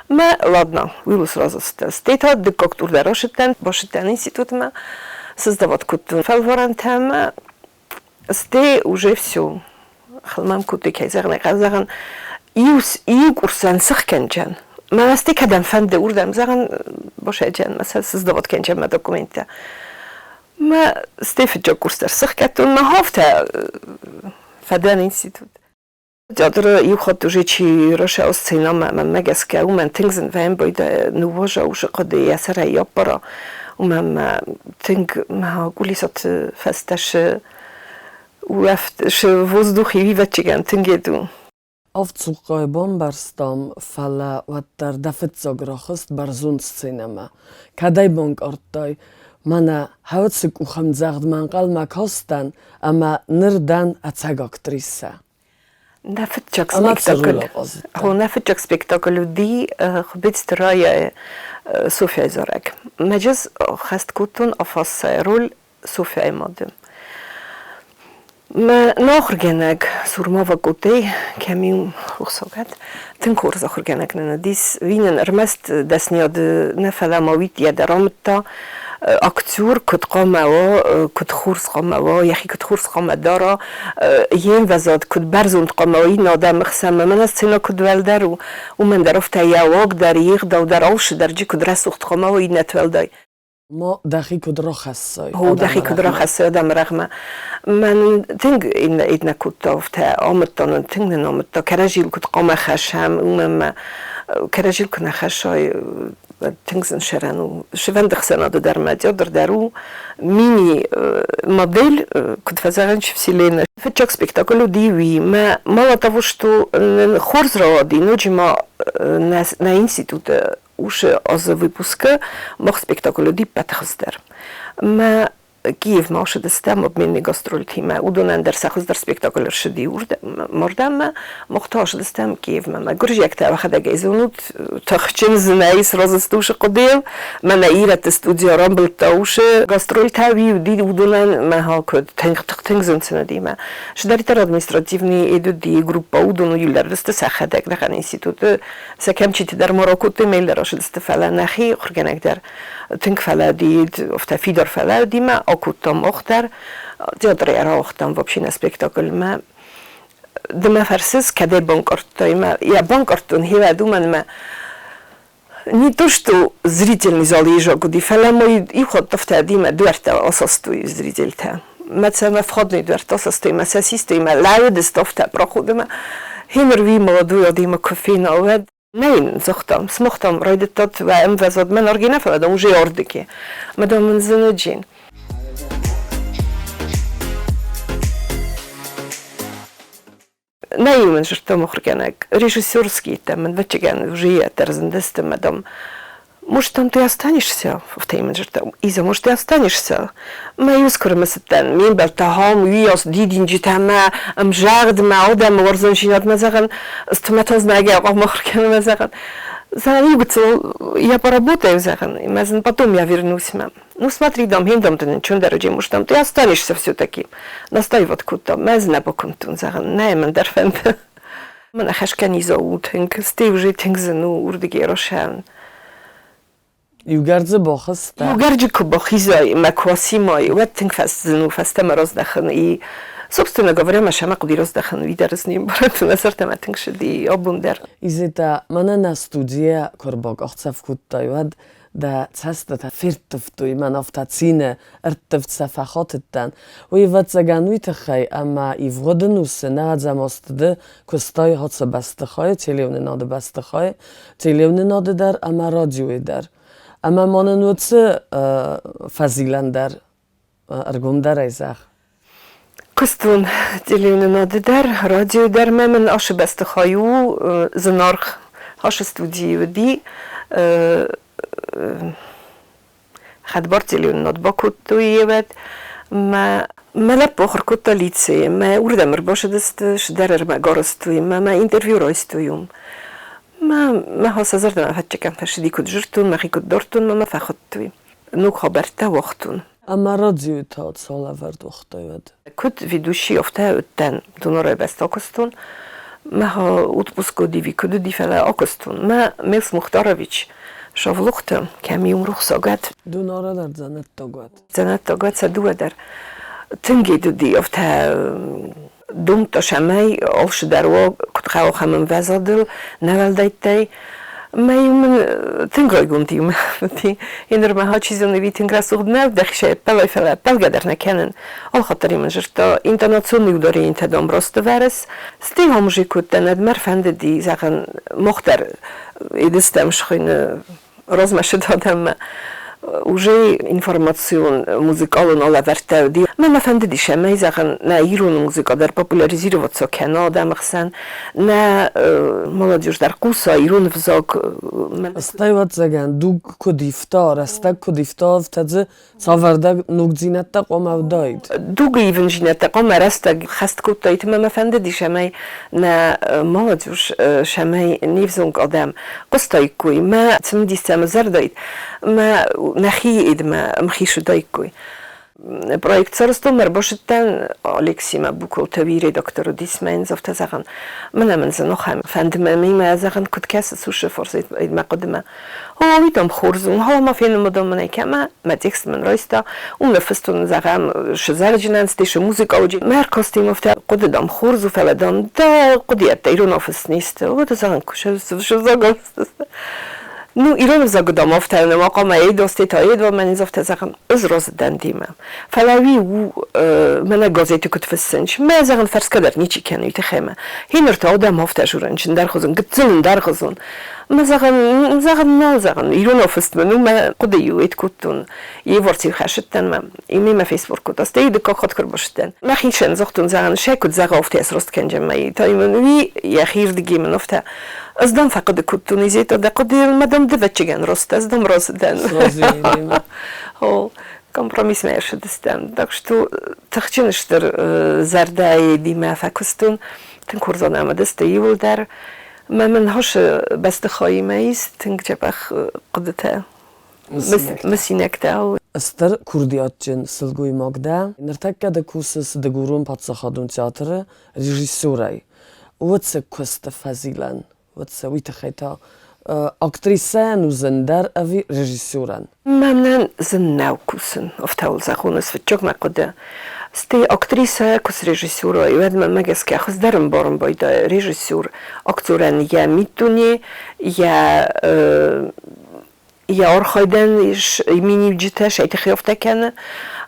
Мӕ ладно, уый сразу стӕй та дыккаг тур дӕр рашыдтӕн, башыдтӕн институтмӕ, создавать кодтон фӕлварӕнтӕ мӕ стӕй уже все хылмӕм кодтой, кӕй зӕгъын ӕй хъӕуы, зӕгъын, иу, иу курсӕн сых кӕнджӕн. Мӕ стӕй кӕдӕм фӕнды, уырдӕм, зӕгъын, босӕджӕн, мӕ сӕ сыздавод кӕнджӕн мӕ документтӕ. Мӕ стӕй фыццаг курс дӕр сыхгӕдтон, мӕ афтӕ фӕдӕн институт. Театры иу хатт уже чи рашӕл сценӕмӕ, мӕнмӕ гӕсгӕ, уымӕн тынг зын вӕййы ныууаза усы хъуыды йӕ сӕрӕй аппара. Уымӕн мӕ тынг мӕ кулисаты фӕстӕ шы улӕфт шы воздухи вивӕччигӕн тынг еду. Авд цухъхъайы бамбӕрстам, фӕлӕ уӕддӕр дӕ фыццаг рахызт бӕрзонд сценӕмӕ. Кӕдӕй банкъардтай, мӕнӕ хӕцы къухӕмдзӕгъдмӕ ӕнхъӕлмӕ кастӕн ӕмӕ ныр дӕн ӕцӕг актрисӕ. Нӕ фыццаг спектакль, нӕ фыццаг спектакль уыди Хуыбецты Раяйы Софьяйы зарӕг. Мӕ хӕст кодтон Афассӕйы роль Софьяйы мады. Мӕ ахуыргӕнӕг Сурмава Къотей, кӕм-иу рухсагӕд, тынг хорз ахуыргӕнӕг нын уыдис. Уый нын ӕрмӕст дӕсныйады нӕ, фӕлӕ ма уый йӕ дӕр амыдта, актер куыд хъуамӕ уа, куыд хорз хъуамӕ уа, йӕхи куыд хорз хъуамӕ дара, йе мвӕзад куыд бӕрзонд хъуамӕ уа иннӕ адӕмы хсӕн, мӕнӕ сценӕ куыд уӕлдӕр у, уымӕн дӕр афтӕ йӕ уаг дӕр, йе гъдау дӕр, алцы дӕр джи куыд рӕсугъд хъуамӕ уа иннӕты уӕлдай. Ма дӕхи куыд рахӕссай? О, дӕхи куыд рахӕссай адӕмы рӕгъмӕ. Мӕн тынг иннӕ кодта афтӕ, амыдта нын, тынг нын амыдта, кӕрӕдзийыл куыд хъуамӕ хӕссӕм, уымӕн мӕ кӕрӕдзийыл куы нӕ хӕссай, тынг зын сӕрӕн у. Сывӕнды хсӕнады дӕр мӕ театр дӕр у мини-модель, куыд фӕзӕгъынц, вселенная. Фыццаг спектакль уыди уый. Мӕ мало того, что нын хорз рауади, ноджы ма нӕ институты усы азы выпускы мах спектакль уыди ппӕты хуыздӕр. Мӕ Киевмӕ ссыдыстӕм обменный гастрольтимӕ. Уыдонӕн дӕр сӕ хуыздӕр спектакль ӕрцыди уырдӕммӕ. Мах та ссыдыстӕм Киевмӕ. Мӕ гуырдзиӕгтӕ уӕхӕдӕгӕй зонут, тыхджын зынӕй сразы сты уыцы хъуыдыйыл. Мӕнӕ ирӕтты студио рамбылдта уыцы гастрольтӕ, уый уыди уыдонӕн мӕ куыд тынг тынг зын сын уыди. Сдӕриддӕр административный уыди группа, уыдон иуылдӕр сты сӕхӕдӕг нӕхъӕн институты. Сӕ кӕмчиты дӕр ма ракодтой, мӕ дӕр ссыдысты, фӕлӕ нӕхи ахуыргӕнӕг дӕр тынг фӕлӕуди, афтӕ фидар фӕлӕуди мӕ акодтам мах дӕр. Театры ӕрауагътам вообще нӕ спектакльмӕ. Ды мӕ фӕрсыс, кӕдӕй банкъардтай мӕ? Йӕ банкъардтон хивӕд уымӕн ӕмӕ не то что зрительный зал езаг уыди, фӕлӕ ма иу хатт афтӕ димӕ дуӕрттӕ асастой зрительтӕ. Мӕ цӕмӕ входный дуӕрттӕ асастой, мӕ сӕ систой, мӕ лӕууыдысты афтӕ проходымӕ. Гъеныр уый молодой адӕймаг куы фена, уӕд Нӕ йын загътам, сымах, дам, райдыдтат уӕ ӕмвӕзад мӕн аргӕ нӕ, фӕлӕ, дам, уже ардыги. Мӕ, дам, мын зыныджин. Нӕ мын зыдта мыхуыргӕнӕг, режиссерский там мын ӕвӕццӕгӕн уже ӕрзындысты мӕ, дам, может, там ты останешься? Афтӕ мын зыдта. Иза, может, ты останешься? Мӕ иу скуырмыцыдтӕн, ме мбӕлттӕ ахӕм уыйас дидинджытӕ мӕ ӕмзагъд мӕ адӕмы уарзондзинадмӕ зӕгъын, стмӕтон знагӕй мыхуыр кӕнынмӕ зӕгъын. Зӕгъын, иу гыццыл я поработаю, зӕгъын, ӕмӕ сын потом я вернусь мӕ. Ну, смотри, дам, хин, дам, ты ничего дӕр может, там ты останешься все-таки. Настаивать кодта, мӕ ӕз нӕ бакуымдтон, зӕгъын, нӕ мӕн дӕр фӕнды. Мӕн ӕххӕсгӕ низау у тынг, стӕй уже тынг зын у уырдыгӕй росӕн. Иугӕр дзы бахызтӕ? Иугӕр дзы куы бахизай мӕ куы асимай, уӕд тынг зын у фӕстӕмӕ раздӕхын. И, собственно говоря, мӕ сӕмӕ хъуыди раздӕхын, уый дӕр ӕз не мбарын, мӕ зӕрдӕмӕ тынг сыди абон дӕр. Изетӕ, мӕнӕ нӕ студийӕ куы ӕрбакъахдзӕф кодтай, уӕд дӕ цӕстытӕ ферттывтой, мӕн афтӕ цины ӕрттывд сӕ фӕхатыдтӕн. Уый, ӕвӕццӕгӕн, уый тыххӕй, ӕмӕ ивгъуыд ӕнусы нӕ ӕдзӕмазты ды куыстай ацы бӕстыхайы, телеуынынады бӕстыхайы, телеуынынады дӕр ӕмӕ радиойы дӕр. Ӕмӕ ма нын уыцы фӕзилӕн дӕр ӕргомдӕрӕй зӕгъ. Куыстон телеуынынады дӕр, радиойы дӕр мӕ мын ашы бӕстыхай у зынаргъ. Ашы студийы уыди хӕдбар телеуынынад бакодтой йеуӕд. Мӕ мӕ лӕппу ахуыр кодта лицейы, мӕ уырдӕм ӕрбацыдысты, сдӕр ӕрмӕг арӕзтой, мӕ мӕ интервью райстой уым. Мӕ мӕ сӕ зӕрдӕмӕ фӕччыкӕн фӕссыди, куыд зырдтон, мӕхи куыд дардтон, мӕ мӕ фӕхуыдтой. Ног хабӕрттӕ уагътон. Ӕмӕ радиойы та цалӕвӕрд уагътай уӕд? Куыд ведущий, афтӕ уыдтӕн Дунорайы бӕсты акуыстон. Мӕ отпуск уыди, куыд уыди, фӕлӕ акуыстон. Мӕ Мелс Мухтарович Савлухты, кӕм-иу рухсагӕд. Дунора дӕр дзӕнӕттаг уӕд. Дзӕнӕттаг уӕд сӕ дыууӕ дӕр. Тынг ед уыди, афтӕ домдта сӕмӕй алцыдӕр уа, куыд хъӕуы ахӕм ӕмвӕзадыл, нӕ уӕлдӕйттӕй. Мӕ-иу мын тынг райгонд иу уыди. Еныр мӕ чи зоны, уый тынг рӕсугъд нӕу, дӕхи ӕппӕлай, фӕлӕ ӕппӕлгӕ дӕр нӕ кӕнын. Алхатт дӕр мын зыдта, интонационный ударение дам раст ӕвӕрыс. Стӕй ма кодтӕн, ӕд мӕ ӕрфӕндыди, зӕгъын, мах дӕр едыстӕм схуыйны размӕ сыд адӕммӕ. Уже информацион музыкалон алӕвӕрдтӕ уыди. Мӕ мӕ фӕндыдис ӕмӕ, зӕгъын, нӕ ирон музыка дӕр популяризироваться кӕна адӕмы хсӕн, нӕ молодежь дӕр хъуса ирон ӕвзаг. Стӕй, ӕвӕццӕгӕн, дуг куыд ивта, рӕстӕг куыд ивта, афтӕ дзы цавӕрдӕр ногдзинӕдтӕ хъуамӕ уыдаид? Дугы ивындзинӕдтӕ хъуамӕ рӕстӕг хӕст кодтаид ӕмӕ мӕ фӕндыдис, ӕмӕ нӕ молодежь, цӕмӕй не взонг адӕм хъуыстаиккой, мӕ цымыдис ӕмӕ зӕрдӕйы мӕ нӕхи идмӕ ӕмхиц уыдаиккой. Проект сарӕзтон ӕрбацыдтӕн Алексимӕ Буколтови редактор уыдис мӕ йын афтӕ зӕгъын, мӕнӕ мын дзы нохӕм фӕнды мӕ мимӕ зӕгъын, куыд кӕсы сушы форсайт мӕ хъуыдымӕ. О, уый дам хорз у, ма фенын мын ӕй кӕмӕ, мӕ текст мын райста, уым ныффыстон, зӕгъӕм, сызӕрджынӕн стейшн музыкалоджи. Мӕ ӕркастим афтӕ, хъуыды дам хорз у, фӕлӕ дам дӕ хъуыдыйӕдтӕ ирон офис не сты. Уӕд зӕгъын, куы сызӕгӕн Ну, ирон ӕвзагы дам афтӕ нӕма хъуамӕ ӕдосте та едва мӕн афтӕ зӕгъын, ӕз разы дӕн демӕ. Фӕлӕ уый у, мӕнӕ газеты куыд фыссынц, мӕ зӕгъын фӕрсгӕ дӕр ничи кӕны уый тыххӕй мӕ. Гъеныр та адӕм афтӕ журынц, ӕндӕрхуызон, гыццыл ӕндӕрхуызон. Мӕ зӕгъын, зӕгъын нал зӕгъын, иронау фыст мын у, мӕ хъуыды-иу ӕд кодтон. Еворци хӕсыдтӕн мӕ, имӕ мӕ фейсбук кодта, стӕй дыккаг хатт куы ӕрбацыдтӕн. Мӕхицӕн загътон, зӕгъын, сӕ куыд зӕгъа, афтӕ сраст кӕнджын мӕ. Та мын уый йӕхирдыги мын афтӕ ӕз дам фӕхъуыды кодтон, изета дӕ хъуыдыйыл мӕ дам дывӕццӕгӕн раст, ӕз дам разы дӕн. О, Компромиссмӕ ӕрцыдыстӕм. Так что тыхджын стыр зӕрдӕйы фӕкуыстон, тынг хорз ӕмӕ иууылдӕр. Мӕ мын хосы бӕстыхайимӕ ис тынг дзӕбӕх хъуыдытӕ, мысинӕгтӕ. Стыр курдиатджын сылгоймаг дӕ. Ныртӕккӕ ды кусыс Дыгурон паддзахадон театры режиссерӕй. Уыцы куысты фӕзилӕн, уыцы уый тыххӕй та актрисӕйӕн у зындӕр ӕви режиссерӕн? Мӕнӕн зын нӕу кусын, афтӕ зӕгъон, ӕз фыццаг мӕ хъуыды. Стӕй актрисӕ куы срежиссер уай, уӕд мӕнмӕ гӕсгӕ хуыздӕр ӕмбарын байдайы режиссер актерӕн йӕ миддуне, йӕ архайдӕн ис миниуджытӕ, сӕ тыххӕй афтӕ кӕны.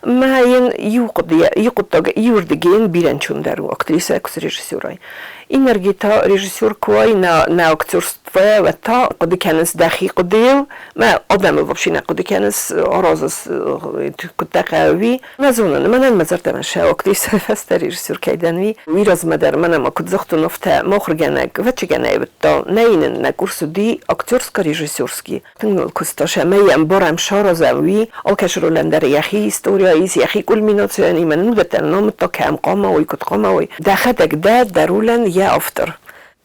Мӕ йын иу хъуыдыйӕ, иу хъуыддаг иуырдыгӕй йын бирӕ ӕнцондӕр у актрисӕ куы срежиссер уай. Иннӕрдыгӕй та режиссер куы уай, нӕ актерство, уӕд та хъуыды кӕнынц дӕхи хъуыдыйыл, мӕ адӕмыл вообще нӕ хъуыды кӕнынц, аразынц куыддӕр хъӕуы. Нӕ зонын, мӕнӕн мӕ зӕрдӕмӕ сӕ актрисӕ фӕстӕ режиссер кӕй дӕн, уый. Уый размӕ дӕр мӕнӕ ма куыд загътон, афтӕ махуыргӕнӕг ӕвӕццӕгӕн уыдта, нӕ йын нӕ курс уыди актерско-режиссерский. Тынг ныл куыста, цӕмӕй йӕм барӕм саразӕм, уый. Алкӕцы ролӕн дӕр йӕхи история ис, йӕхи кульминацийӕн имӕ уыдӕттӕ намыдта, кӕм хъуамӕ уой, куыд хъуамӕ уой. Дӕхӕдӕг дӕ дӕ ролӕн йӕ автор.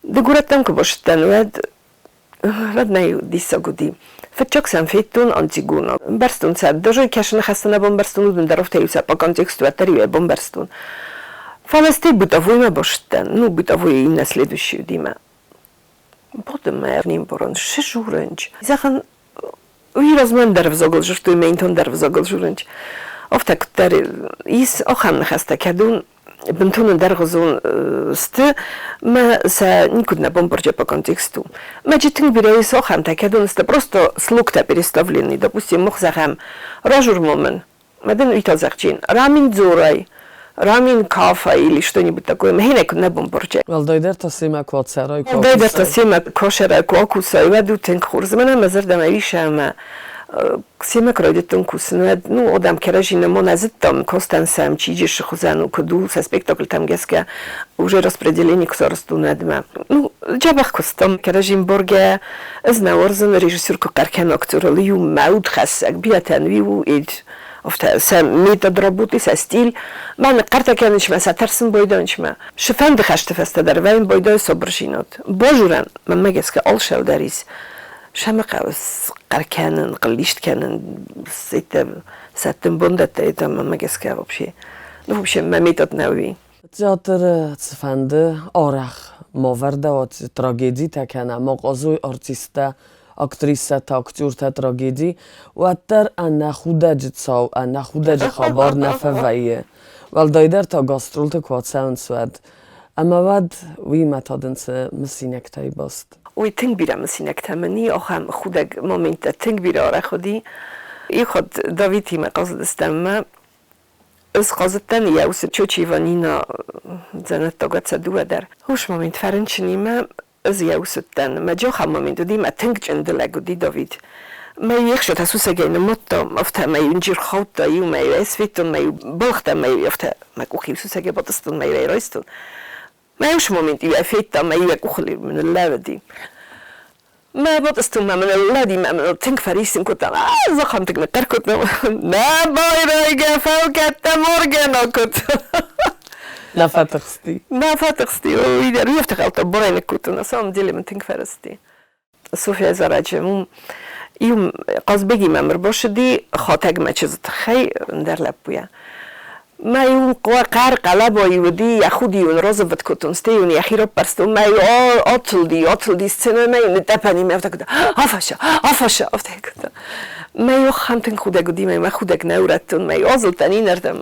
Дыгурӕттӕм куы бацыдтӕн, уӕд мӕ диссаг уыди. Фыццаг сӕм федтон Антигона. Бӕрстон сӕ, даже кӕсыны хӕсты нӕ бамбӕрстон, уыдон дӕр афтӕ иу сӕ по контексту уӕддӕр-иу ӕй бамбӕрстон. Фӕлӕ стӕй бытовоймӕ бацыдтӕн, ну, бытовой иннӕ следующий уыди мӕ. Бодымӕ не мбарын, шы журынч. Зӕгъын, уый размӕ ӕндӕр ӕвзагыл дзырдтой, мӕ интон ӕндӕр ӕвзагыл журынч. Афтӕ куыддӕр ис ахӕм ныхӕстӕ, кӕдон бынтон ӕндӕргъуызон сты, мӕ сӕ никуыд нӕ бамбарджа по контексту. Мӕ тынг бирӕ ис ахӕмтӕ, кӕдон сты просто слогтӕ переставлены. Допустим, мах зӕгъӕм, ражурма мын, мӕ дын уый та зӕгъджын, рамин дзорай, рамин кафа или что-нибудь такое. Мӕхи куыд нӕ бамбарджа. Уӕлдайдӕр та семӕ куы ацӕрай, куы Уӕлдайдӕр та семӕ куы ацӕрай, куы акусай, уӕд у тынг хорз. Мӕнӕ мӕ зӕрдӕмӕ ис ӕмӕ семӕ куы райдыдтон кусын, уӕд, ну, адӕм кӕрӕдзи нӕма нӕ зыдтам, кастӕн сӕм, чи джисы хуызӕн у, куыд у, сӕ спектакльтӕм гӕсгӕ уже распределение куы сарӕзтон, уӕдмӕ. Ну, дзӕбӕх куыстам, кӕрӕдзи ӕмбаргӕ, ӕз нӕ уарзын, режиссер куы хъӕр кӕны актерыл, иу мӕ удхӕссӕг, бирӕтӕн уый у, афтӕ сӕ метод работы, сӕ стиль. Мӕ ныхъхъӕртӕ кӕнынч мӕ, сӕ тӕрсын байдайынч мӕ. Шы хӕсты фӕстӕ дӕр вӕййын байдайы сабырзинад. Базурӕн, мӕнмӕ гӕсгӕ, алшӕл дӕр ис. Сӕмӕ хъӕуы хъӕр кӕнын, хъыллист кӕнын, сӕттын бондӕттӕ, это мӕнмӕ гӕсгӕ вообще. Ну, вообще, мӕ метод нӕ уый. Театры цыфӕнды арӕх ма вӕрдӕуӕд трагедитӕ кӕнӕ ма къазой артисттӕ, актрисӕтӕ, актертӕ трагеди, уӕддӕр ӕнӕ худӕджы цау, ӕнӕ худӕджы хабар нӕ фӕвӕййы. Уӕлдайдӕр та гастролты куы ацӕуынц, уӕд. Ӕмӕ уӕд уыимӕ та дын цы мысинӕгтӕй баст? Уый тынг бирӕ мысинӕгтӕ мын и, ахӕм худӕг моменттӕ тынг бирӕ арӕх уыди. Иу хатт Давидимӕ хъазыдыстӕм ӕмӕ ӕз хъазыдтӕн йӕ усы Чочиева Нина дзӕнӕттаг сӕ дыууӕ дӕр. Ус момент фӕрынчынимӕ ӕз йӕ ус уыдтӕн. Мӕ ахӕм момент уыди, мӕ тынг чъынды лӕг уыди Давид. Мӕ ехсытӕ сусӕгӕй нымадта, афтӕ мӕ иу инджир хаудта, иу мӕ иу ӕсведтон, мӕ иу балхта, мӕ иу афтӕ мӕ къух-иу сусӕгӕй батъыстон, мӕ иу ӕй райстон. Мӕ уыцы момент-иу ӕй федта, мӕ иу йӕ къухыл ныллӕууыди. Мӕ батъыстон мӕ ныллӕууыди, мӕ мыл тынг фӕриссын кодта. Зӕххӕн тынг ныхъхъӕр кодта. Нӕ байрайгӕ фӕлгӕттӕ моргӕна кодта. Нӕ фӕтыхсти. Нӕ фӕтыхсти, уый дӕр уый афтӕ хъӕлтӕ барӕй ныккодта. На самом деле мын тынг фӕрысти. Софья зарӕджы иу Хъазбегимӕ ӕрбацыди хатӕгмӕ чызджы тыххӕй ӕндӕр лӕппуйӕ. Мӕ иу хъӕр хъӕлӕба-иу уыди, йӕ худ-иу ын разыввытт кодтон, стӕй-иу ын йӕхи раппӕрстон, мӕ-иу атылди, атылди сценӕмӕ йын ныттъӕпӕнимӕ афтӕ кодта, афаша, афаша, афтӕ кодта. Мӕ иу ахӕм тынг худӕг уыди, мӕ мӕ худӕг нӕ урӕдтон, мӕ-иу азылдтӕн иннӕрдӕм,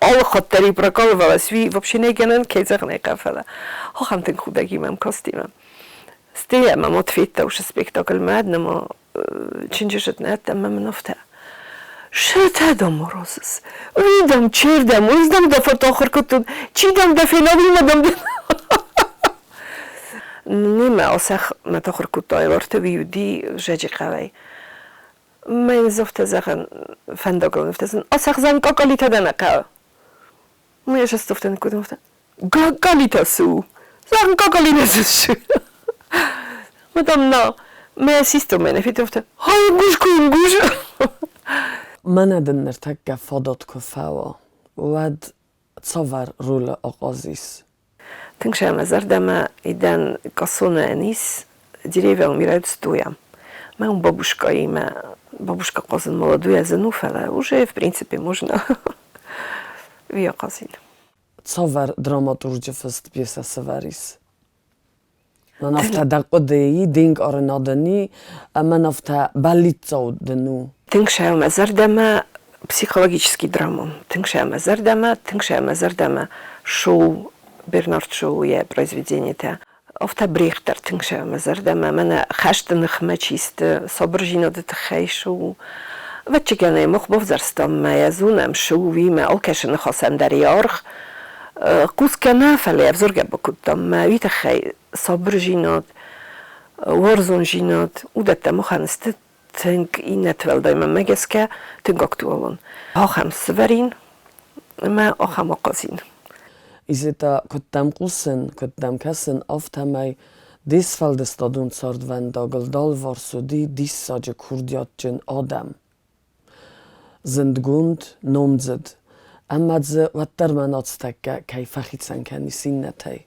алы хатт дӕр-иу прокалывалась, уый вообще нӕй гӕнӕн, кӕй зӕгъын ӕй хъӕуы, фӕлӕ ахӕм тынг худӕгимӕ мӕм кастимӕ. Стӕй мӕ мад федта уыцы спектакльмӕ, нӕма чынджызыд нӕ ӕмӕ мын афтӕ: Шетӕ дам морозыс, уый дам чердӕм, уый дам дӕ фӕтахуыр кодтон, чи дам дӕ фена, уый ма дам дӕ. Немӕ асӕх мӕ тахуыр кодта, ӕвӕрты уый уыди зӕджы хъӕуӕй. Мӕ афтӕ зӕгъӕн фӕндагыл афтӕ зӕгъын, асӕх зӕгъын какалитӕ дӕ нӕ хъӕуы. Мӕ ӕз афтӕ ныккодтон, афтӕ Какалитӕ цы у? Зӕгъын, какалитӕ цы сты? Мадам, на, мӕ системӕ нӕ федтон, афтӕ, ай, ингуш куы ингуш. Мӕнӕ дын ныртӕккӕ фадат куы фӕуа, уӕд цавӕр ролы ахъазис? Тынг сӕ мӕ зӕрдӕмӕ идӕн кӕсонӕн ис деревья умирают стоя. Мӕ уым бабушкаимӕ, бабушка хъазын молодуйӕ зын у, фӕлӕ уже в принципе можно уый ахъазин. Цавӕр драматурджы фыст пьесӕ сӕвӕрис? Мӕн афтӕ дӕ хъуыдыйы динг арынадӕни, мӕн афтӕ бӕллиццау дын у. Тынг сӕ мӕ зӕрдӕмӕ психологический драма. Тынг сӕ мӕ зӕрдӕмӕ, тынг сӕ мӕ зӕрдӕмӕ шоу, Бернард Шоу йӕ произведениетӕ. Афтӕ Брехт дӕр тынг сӕ мӕ зӕрдӕмӕ. Мӕнӕ хӕсты ныхмӕ чи сты, сабырдзинады тыххӕй шоу. Ӕвӕццӕгӕн мах бавзӕрстам мӕ йӕ зонӕм шоу, уыимӕ алкӕсы ныхасӕн дӕр йӕ аргъ. Хъусгӕ нӕ, фӕлӕ ӕвзаргӕ бакодтам мӕ уый тыххӕй сабырдзинад, уарзондзинад, уыдӕттӕ махӕн сты тынг иннӕты уӕлдай мӕнмӕ гӕсгӕ тынг актуалон. Ахӕм сывӕрин ӕмӕ ахӕм ахъазин. Изетӕ, куыд дӕм хъусын, куыд дӕм кӕсын, афтӕмӕй де сфӕлдыстадон цардвӕндагыл дӕлварс уыди диссаджы курдиатджын адӕм. Зындгонд, номдзыд, ӕмӕ дзы уӕддӕр мӕ нацтӕккӕ кӕй фӕхицӕн кӕнис иннӕтӕй.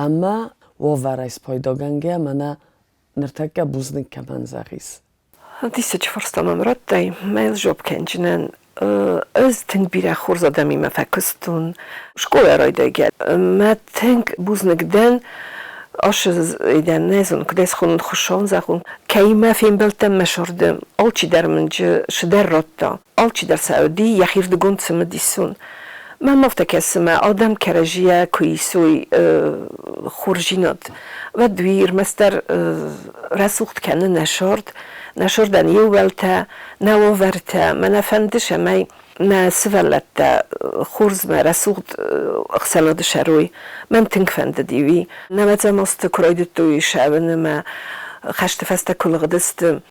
Ӕмӕ уавӕрӕй спайдагӕнгӕ мӕнӕ ныртӕккӕ бузныг кӕмӕн зӕгъис? Диссаджы фарста мӕм радтай, мӕ йыл жопп кӕнджынӕн. Ӕз тынг бирӕ хорз адӕмимӕ фӕкуыстон. Скъолайӕ райдайгӕ мӕ тынг бузныг дӕн, асы дӕн нӕ зонын, куыд ӕй схонын, хуыссӕн зӕгъон. Кӕимӕ фембӕлдтӕн мӕ сӕрды, алчидӕр мын цыдӕр радта. Алчидӕр сӕ уыди йӕхирдыгон цымыдисон. Мӕм афтӕ кӕсы, мӕ адӕм кӕрӕдзийӕ куы исой хорздзинад, уӕд уый ӕрмӕстдӕр рӕсугъд кӕны нӕ сӕрд, нӕ сӕрдӕн йе ууӕлтӕ, нӕ уавӕртӕ. Мӕнӕ фӕнды, цӕмӕй мӕ сывӕллӕттӕ хорзмӕ рӕсугъд ӕхсӕнады сӕрой. Мӕн тынг фӕндыди уый. Нӕуӕдзӕм азты куы райдыдтой сӕвын ӕмӕ хӕсты фӕстӕ куы лыгъдысты,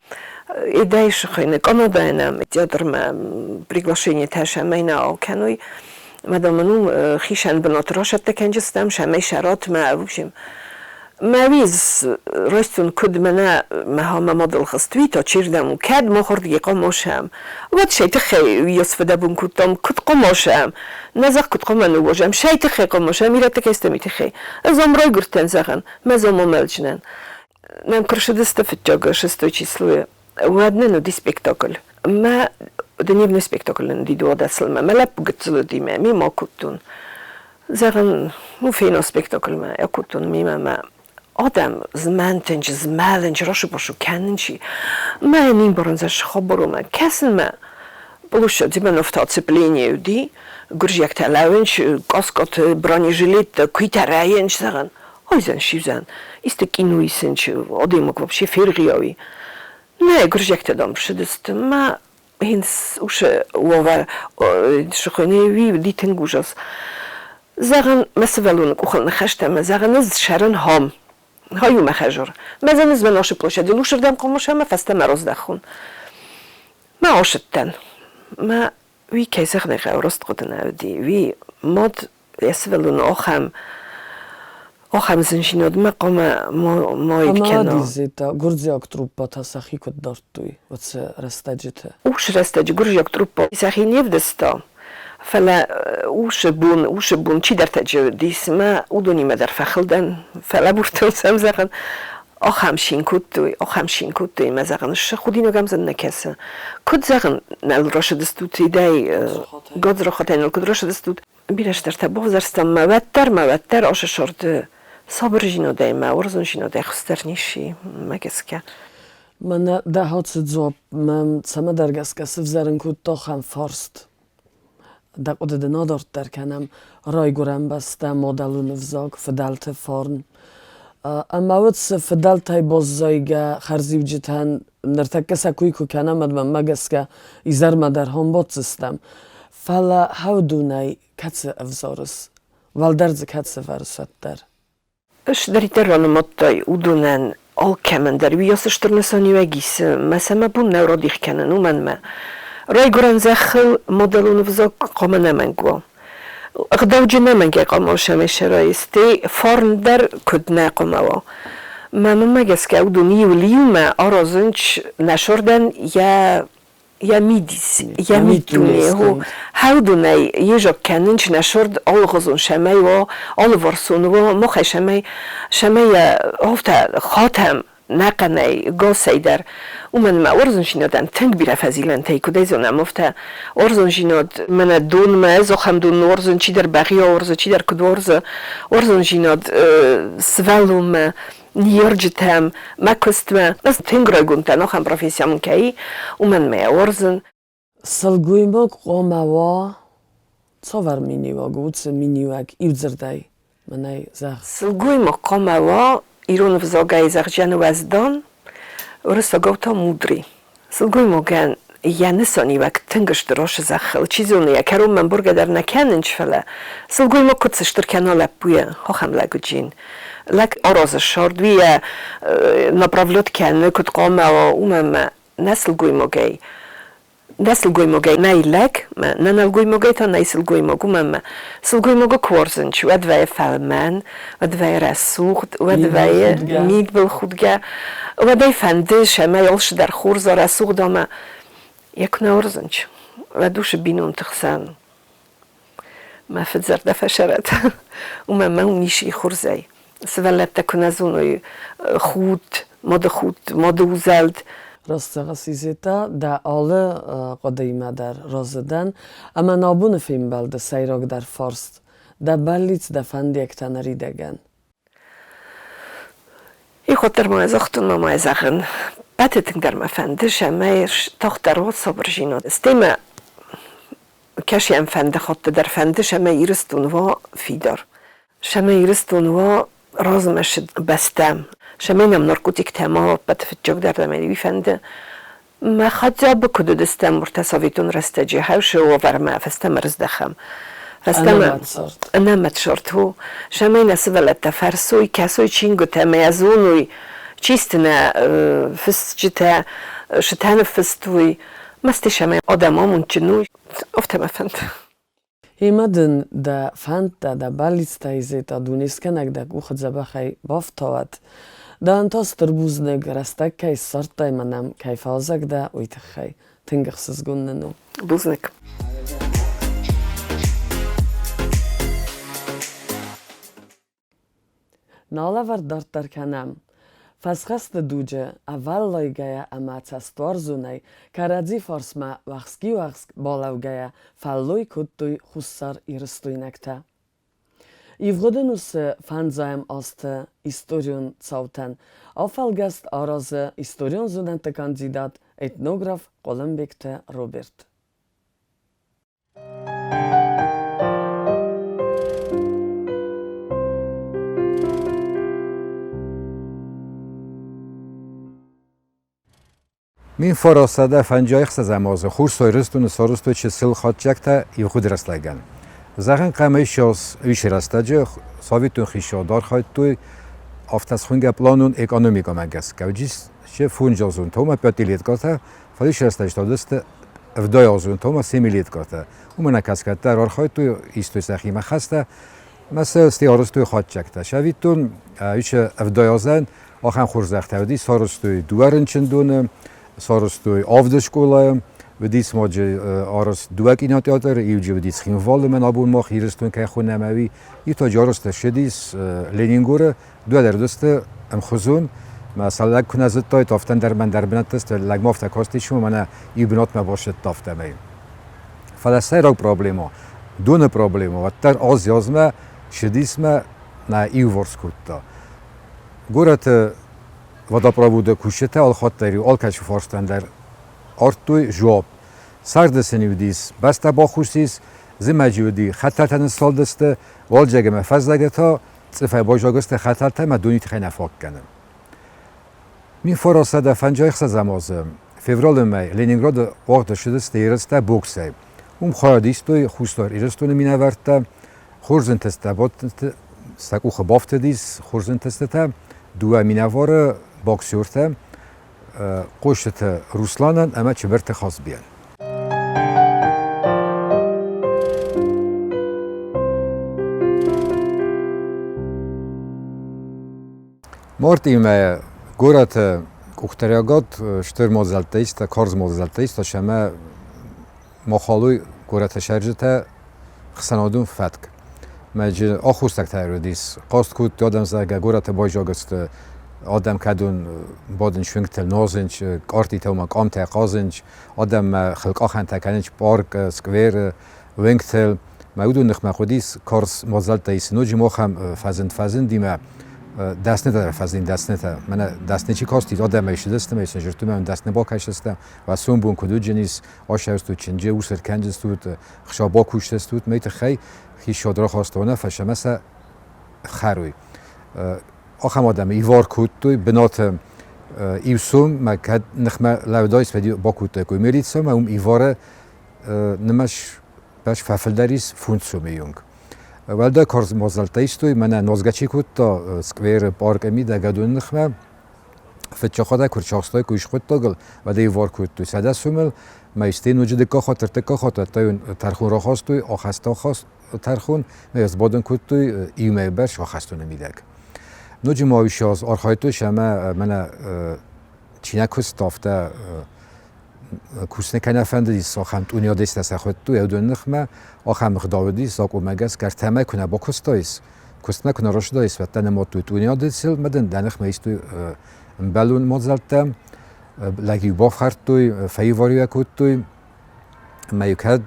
Идӕй сыхыны Канадайы нӕм театрмӕ приглашениетӕ сӕмӕй нӕ кӕной. Мадам ну хицӕн бынат расӕттӕ кӕнджыстӕм, сӕмӕй сӕратмӕ, в общем. Мӕ уиз райстон куыд мӕнӕ мӕ мӕ мадыл хызт, уый та чердӕм у, кӕд махырдыги хъуамӕ Уӕд сӕ тыххӕй уыйас фыдӕбон кодтам, куыд хъуамӕ нӕ зӕгъ, куыд хъуамӕ ныууазӕм, сӕ тыххӕй хъуамӕ ирӕтты кӕстӕм тыххӕй. Ӕз ам райгуырдтӕн, зӕгъын, мӕ зома мӕлджынӕн. Нӕм куы рцыдысты фыццаг шестой числойы, уӕд нын уыди спектакль. Мӕ дневной спектакль нын уыди дыууадӕсылмӕ. Мӕ лӕппу гыццыл уыди, мӕ мемӕ акодтон. Зӕгъын, ну фенон спектакльмӕ акодтон мемӕ мӕ адӕм змӕнтынч, змӕлынч, рашу-башу кӕнынч. Мӕ не мбарын зӕ хабармӕ кӕсынмӕ. Площадь Зименов оцепление уыди, гуырдзиӕгтӕ лӕууынч, каскъоты, бронежилеттӕ, куыйтӕ рӕйынч, зӕгъын. Ойзӕн сивзӕн, исты кино исынч, адӕймаг вообще фергъиауи. Нӕ, гуырдзиӕгтӕ дам ссыдысты, мӕ усы уавӕр сыхъуыны уый уыди тынг ужас. Зӕгъын, мӕ сывӕллоны къухыл ныхӕстӕ ӕмӕ зӕгъын, ӕз сӕрын хом. Хай у мӕ хӕзор. Мӕ зӕныз мӕ носы площадыл усырдӕм хъомыс ӕмӕ фӕстӕмӕ раздӕхон. Мӕ осыдтӕн. Мӕ уый кӕй зӕгъын ӕй хъӕуы, раст хъуыды нӕ уыди. Уый мад йӕ сывӕллоны ахӕм ахӕм зындзинадмӕ хъуамӕ маид кӕна. Ӕмӕ Изетӕ, гуырдзиаг труппӕтӕ сӕхи куыд дардтой уыцы рӕстӕджыты? Уыцы рӕстӕджы гуырдзиаг труппӕ сӕхи не вдыста, фӕлӕ уыцы бон чидӕртӕ уыдис мӕ уыдонимӕ дӕр фӕхыл дӕн, фӕлӕбурдтон сӕм, зӕгъын, ахӕм цин кодтой, ахӕм цин кодтой, ӕмӕ зӕгъын, худинаг ӕм нӕ кӕсы. Куыд зӕгъын, нал рӕсыдыстут идӕй, гадзрахатӕй нал куыд рӕсыдыстут. Бирӕ стыртӕ бавзӕрстам мӕ уӕддӕр, мӕ уӕддӕр ашы сӕрды сабырдзинадӕй мӕ уарзондзинадӕй хуыздӕр ницы мӕ гӕсгӕ. Мӕнӕ дӕ ацы дзуапп мӕм цӕмӕдӕр гӕсгӕ сывзӕрын кодта ахӕм фарст. Дӕ хъуыды дын адарддӕр кӕнӕм райгуырӕн бӕстӕ, мадӕлон ӕвзаг, фыдӕлты фарн. Ӕмӕ уӕд цы фыдӕлтӕй баззайгӕ хӕрзиуджытӕн ныртӕккӕ сӕ кой куы кӕнӕм, уӕд мӕнмӕ гӕсгӕ изӕрмӕ дӕр хомбаддзыстӕм. Фӕлӕ хӕвдунӕй кӕцы ӕвзарыс? Уӕлдӕр дзы кӕцы вӕрыс уӕддӕр? Цыдӕриддӕр ранымадтай, уыдонӕн алкӕмӕн дӕр уыйас стыр нысаниуӕг исы, мӕ сӕ мӕ бон нӕу радих кӕнын, уымӕн мӕ райгуырӕн зӕххыл мадӕлон ӕвзаг хъуамӕ нӕмӕнг уа. Ӕгъдауджын ӕнӕмӕнгӕй хъуамӕ сӕмӕсӕрай, стӕй фарн дӕр куыд нӕ хъуамӕ уа. Мӕ мӕнмӕ гӕсгӕ уыдон иу иумӕ аразынц нӕ сӕрдӕн йӕ. Йӕ мидис, йӕ миддуне у. Хӕудунӕй езог кӕнынч нӕ сырд алыгъуызон сӕмӕй уа, алыварсон уа, махӕй сӕмӕй, сӕмӕй йӕ афтӕ хатӕм нӕхъӕнӕй, гасӕй дӕр. Уымӕн ӕмӕ уарзондзинадӕн тынг бирӕ фӕзилӕнтӕ и, куыд ӕй зонӕм, афтӕ уарзондзинад мӕнӕ донмӕ, ӕз ахӕм дон уарзын, чидӕр бӕгъиа уарзы, чидӕр куыд уарзы. Уарзондзинад сывӕллонмӕ ныййарджытӕм, мӕ куыстмӕ. Ӕз тынг райгонд дӕн ахӕм профессийӕ мын кӕй, уымӕн мӕ уарзын. Сылгоймаг хъуамӕ уа цавӕр миниуӕг у уыцы миниуӕг иудзырдӕй мӕнӕй зӕгъ. Сылгоймаг хъуамӕ уа ирон ӕвзагӕй зӕгъджӕн уӕздан, уырыссагау та мудрый. Сылгоймагӕн йӕ нысаниуӕг тынг стыр у зӕххыл. Чи зоны, йӕ кӕронмӕ ӕмбургӕ дӕр нӕ кӕнынц, фӕлӕ сылгоймаг куыд сыстыр кӕна лӕппуйӕ, ахӕм лӕгуджын. Лӕг аразы сӕрд, уый йӕ направлет кӕны, куыд хъуамӕ уа, уымӕ ӕмӕ нӕ сылгоймагӕй нӕ сылгоймагӕй нӕй лӕг, нӕ нӕлгоймагӕй та нӕй сылгоймаг, уымӕ ӕмӕ сылгоймагы куы уарзынч, уӕд вӕййы фӕлмӕн, уӕд вӕййы рӕсугъд, уӕд вӕййы мидбылхудгӕ, уӕд ӕй фӕнды, сӕмӕй алцыдӕр хорз, рӕсугъд ӕмӕ йӕ куы нӕ уарзынч, уӕд усы бинонты хсӕн мӕ фыдзӕрдӕ фӕсӕрӕт, уымӕ мӕ уым ис и хорзӕй. Сывӕллӕттӕ куы нӕ зоной худт, мады худт, мады узӕлд. Раст зӕгъыс, Изетӕ, дӕ алы хъуыдыимӕ дӕр разы дӕн, ӕмӕ нӕ абоны фембӕлды сӕйрагдӕр фарст, дӕ бӕллиц, дӕ фӕндиӕгтӕ ныридӕгӕн. Иходдӕр ма загътон ма ма зӕгъын. Пӕты тынгдӕр мӕ фӕнды, сӕмӕй тагъддӕр уӕд сабырзинад. Стӕй мӕ кӕсӕм фӕнды хатты дӕр фӕнды, сӕмӕй Ирыстон уа фидар. Сӕмӕй Ирыстон уа размӕцыд бӕстӕ. Сӕмӕй нӕм наркотиктӕ ма ӕппӕты фыццагдӕр дӕр мӕ уый фӕнды. Мӕ хӕдзабы куыд уыдыстӕм уыртӕ советон рӕстӕджы, хӕусы уавӕрмӕ фӕстӕмӕ рыздӕхӕм. Фӕстӕмӕ ӕнӕмӕт сорт у. Сӕмӕй нӕ сывӕллӕттӕ фӕрсой, кӕсой чингуытӕ ӕмӕ йӕ зоной, чи сты нӕ фысджытӕ, цытӕ ныффыстой. Мӕсты сӕмӕй адӕм амондджын у, афтӕ мӕ фӕнды. Ӕмӕ дын дӕ фӕндтӕ, дӕ бӕллицтӕ Изетӕ дунескӕнӕг дӕ къухы дзӕбӕхӕй бафтауӕд. Дӕн та стыр бузныг, рӕстӕг кӕй ссардтай мӕ нӕм кӕй фӕлдзӕг дӕ, уый тыххӕй. Тынг ӕхсызгон нын у. Бузныг. Налӕвӕрд дарддӕр кӕнӕм. Фӕсхӕсты дуджы ӕвӕллайгӕйӕ ӕмӕ цӕстуарзонӕй кӕрӕдзи фарсмӕ уӕхски-уӕхск балӕугӕйӕ фӕллой кодтой хуссар-ирыстойнӕгтӕ. Ивгъуыд ӕнусы фӕндзайӕм азты историон цаутӕн афӕлгӕст аразы историон зонӕдты кандидат, этнограф Хъуылымбегты Роберт. 1956 азы Хуссар Ирыстоны сарӕзтой чысыл хатдзӕгтӕ ивгъуыд рӕстӕгӕн. Зӕгъӕн кӕмӕй ссӕдз уыцы рӕстӕджы советон хицауад архайдтой афтӕ схуынгӕ планон экономикӕмӕ гӕсгӕ. Уыдис фондзазон томӕ пятилеткӕтӕ, фӕлӕ ис рӕстӕджы та уыдысты ӕвдайазон томӕ семилеткӕтӕ. Уымӕ нӕ дӕр архайдтой, истой сӕхимӕ хӕстӕ, ӕмӕ сӕ стӕй арӕзтой хатдзӕгтӕ. Сӕвиттон, уыцы ӕвдайазӕн ахӕм хорзӕхтӕ уыди, сарӕзтой дыууӕ рынчындоны, сарӕзтой авд скъолайы, уыдис ма арӕзт дыууӕ кинотеатры, иуджы уыди Цхинвалы, мӕн абон мах Ирыстон кӕй хонӕм ӕви, иу та арӕзт ссыдис Ленингоры, дыууӕ дӕр уыдысты ӕмхуызон. Мӕ сӕ лӕг куы нӕ зыдтаид, афтӕ ӕндӕр ӕндӕр бынӕтты сты, лӕг ма афтӕ кастис, мӕнӕ иу бынатмӕ басыдта афтӕмӕй. Фӕлӕ сӕйраг проблемӕ, доны проблемӕ, уӕддӕр аз-азмӕ ссыдисмӕ нӕ иуварс кодта. Горӕты водопроводы кусджытӕ алхатт дӕр-иу алкӕцы фарстӕн дӕр ардтой жуапп. Сӕрды сын уыдис бӕстӕ бахус ис, зымӕджы уыди хӕтӕлтӕ ныссалдысты, уалдзӕг ӕмӕ фӕззӕджы та цъыфӕй баззадысты хӕтӕлтӕ ӕмӕ доны тыххӕй нӕ фаг кӕны. 1956 азы февралы мӕй Ленинграды уагъд ссыдысты ерыстӕ боксӕй. Уым хайад истой Хуссар Ирыстоны минӕвӕрттӕ, хорз ӕнтыстытӕ сӕ къухы бафтыдис, хорз ӕнтыстытӕ дыууӕ минӕвары боксертӕ Хъоссыты Русланӕн ӕмӕ Чыбырты Хазбийӕн. Мартъимӕ горӕты Къухдариуӕгад стыр мадзӕлттӕ иста, карз мадзӕлттӕ иста, ӕмӕ махалой горӕты цӕрджытӕ ӕхсӕнадон фӕтк. Мӕ аххосӕгтӕ ӕруыдис, хъаст кодтой адӕм, зӕгъгӕ, горӕты байзагысты адӕм кӕдон бадынц уынгтыл, нуазынц, къартитӕ ӕмӕ къамтӕ хъазынц, адӕммӕ хылкъахӕнтӕ кӕнынц паркы, скверы, уынгтыл. Мӕ уыдон ныхмӕ хъуыдис карз мадзӕлттӕ исын. Ноджы махӕм фӕзынд фӕзындимӕ дӕснытӕ дӕр фӕзынд дӕснытӕ. Мӕнӕ дӕсны чи кастис, адӕмӕй ссыдысты, мӕ сын зыдтой, мӕ дӕсны бакӕсдзыстӕм, уӕ сомбон куыд уыджынис, асӕрстут чынджы, ус ӕркӕнджыстут, хсӕв бакусдзыстут, мӕ тыххӕй хицауад рахаста уынаффӕ, ӕмӕ сӕ хӕрой. Ахӕм адӕмы ивар кодтой бынаты иу сом, мӕ кӕд ныхмӕ лӕудаис, уӕд бакодтаиккой милицӕмӕ, уым ивары нымӕц бӕс фӕфылдӕр ис функцион онг. Уӕлдай карз мадзӕлттӕ истой, мӕнӕ нозгӕ чи кодта скверы, паркы мидӕг адоны ныхмӕ, фыццагхатт куы рцахстой, куы схуыдтагыл, уӕд ӕй ивар кодтой 100 сомыл, мӕ истей ноджы дыккаг хатт, ӕртыккаг хатт, уӕдта тӕрхон рахастой, ахӕст тӕрхон, мӕ сбадын кодтой иумӕ бӕрц ахӕстоны мидӕг. Ноджы ма уый архайдтой ӕмӕ мӕнӕ чи нӕ куыста, афтӕ кусыны кӕнӕ фӕндыдис, ахӕм тъуниадестӕ сӕ хуыдтой, уыдоны ныхмӕ ахӕм ӕгъдау уыдис, закъонмӕ гӕсгӕ ӕртӕмӕ куы нӕ бакуыстаис, куыстмӕ куы нӕ рацыдаис, уӕд дӕ нымадтой тъуниадесыл, ӕмӕ дын дӕ ныхмӕ истой ӕмбӕлон мадзӕлттӕ, лӕг-иу бафхӕрдтой, фӕивар-иу кодтой, ӕмӕ-иу кӕд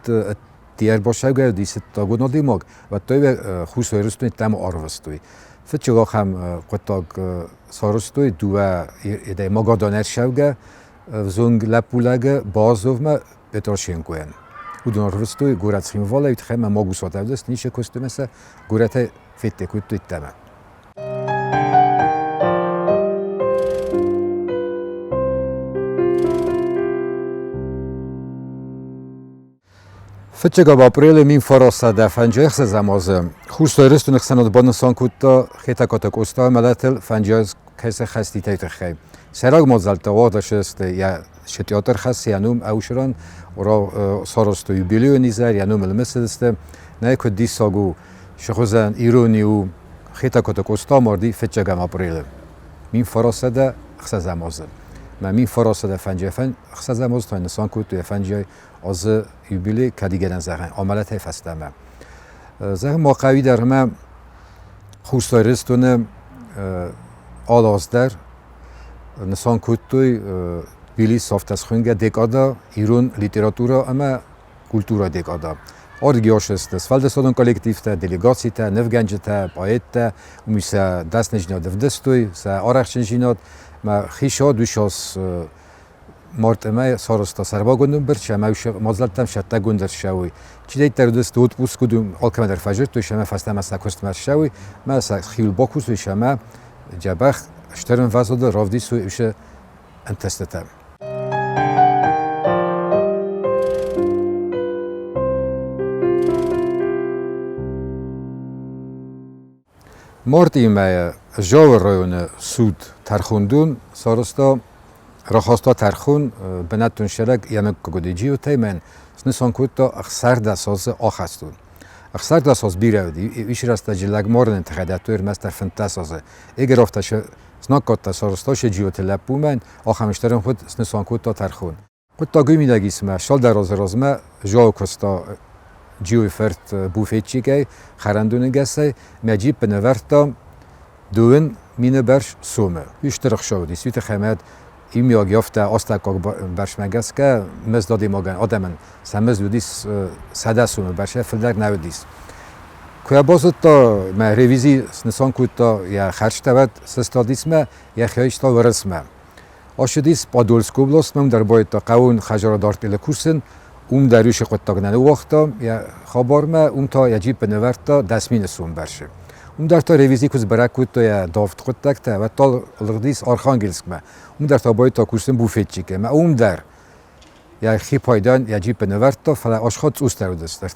ӕрбацӕугӕ уыдис ӕддагон адӕймаг, уӕд та Хуссар Ирыстоны ӕддӕмӕ арвыстой. Фыццаг ахӕм хъуыддаг сарӕзтой дыууӕ Магадан ӕрцӕугӕ взонг лӕппулӕгы Базовмӕ Петрошенкойӕн. Уыдон ӕрвыстой горӕт Цхинвалӕй, тыххӕй ӕмӕ магусат ӕвдыст ницы куыстмӕ сӕ горӕтӕй федде кодтой ӕддӕмӕ. Фыццӕгӕм апрелы 1956 азы Хуссар Ирыстоны ӕхсӕнад банысан кодта Хетӕгкаты Къостайы мӕлӕтыл фӕнджиаз кӕцы хӕститӕй тыххӕй. Сӕйраг мадзӕлттӕ уагъд ӕрцыдысты йӕ театр хӕссы йӕ ном ӕвзарӕн, сарӕзтой юбилейон изӕр, йӕ номыл мысыдысты. Нӕ куыд диссаг у, сыхуызӕн ирони у Хетӕгкаты Къоста марди фыццӕгӕм апрелы 1906 азы. Мӕ 1956 азы та нысан кодтой фӕнджиай азы юбилей кадигӕнӕн зӕгъӕн амӕлӕтӕй фӕстӕмӕ. Зӕгъӕн, ма хъӕуи дӕр ӕмӕ Хуссар Ирыстоны алы аз дӕр нысан кодтой Тбилис афтӕ декада ирон литературӕ ӕмӕ культурӕ декада. Ардыги сты сфӕлдыстадон коллективтӕ, делегацитӕ, нывгӕнджытӕ, поэттӕ, уым сӕ дӕсныдзинад ӕвдыстой, сӕ арӕхстдзинад. Мӕ хицауад уый мартъымӕ сарӕзта сӕрмагонд ӕмбырд, ӕмӕ мадзӕлттӕм сӕттӕгонд ӕрцӕуой. Чидӕриддӕр уыдысты отпуск, уыдон алкӕмӕ дӕр фӕзырдтой, ӕмӕ фӕстӕмӕ сӕ куыстмӕ ссӕуой, ӕмӕ сӕ хиуыл бакусой ӕмӕ дзӕбӕх стыр ӕмвӕзады равдисой уыцы ӕнтыстытӕ. Мартъийы мӕйы Зауы районы суд тӕрхондон сарӕзта, рахаста тӕрхон бынӕттон сӕрӕг Яныккагуды Джиотӕй мӕн снысан кодта 16 азы ахӕстон. 16 аз бирӕ уыди, ис рӕстӕджы лӕгмарыны тыххӕй дӕттой ӕрмӕстдӕр 15 азы. Егер афтӕ знаг кодта, сарӕзта се Джиоты лӕппумӕн, ахӕм стыр ӕмгъуыд снысан кодта тӕрхон. Хъуыддаг уый мидӕг ис, ӕмӕ цалдӕр азы размӕ Зауы куыста Джиойы фырт буфетчикӕй, хӕрӕндоны гӕсӕй, мӕ джиппы нывӕрдта 2 000 бӕрц сомы. Уый стыр ӕхца уыдис, уый тыххӕй мӕ иумиаг афтӕ астӕуккаг бӕрцмӕ гӕсгӕ мызд адӕймагӕн, адӕмӕн сӕ мызд уыдис 100 сомы бӕрцӕй фылдӕр нӕ уыдис. Куы йӕ базыдта, мӕ ревизи снысан кодта йӕ хӕрзтӕ уӕд сыстадис мӕ, йӕхи айста Уырысмӕ. Ащыдис Подольскы областмӕ, уым дӕр байдта хъӕуон хӕдзарад артелы кусын, уым дӕр уыцы хъуыддаг нӕ ныууагъта йӕ хабармӕ, уым та йӕ джиппы нывӕрдта 10 000 сом бӕрцы. Уым дӕр та ревизи куы сбӕрӕг кодта йӕ давд хъуыддӕгтӕ, уӕд та лыгъдис Архангельскмӕ. Уым дӕр та байдта кусын буфетчикы ӕмӕ уым дӕр йӕхи пайдайӕн йӕ джиппы нывӕрдта, фӕлӕ асхат цъусдӕр уыдысты.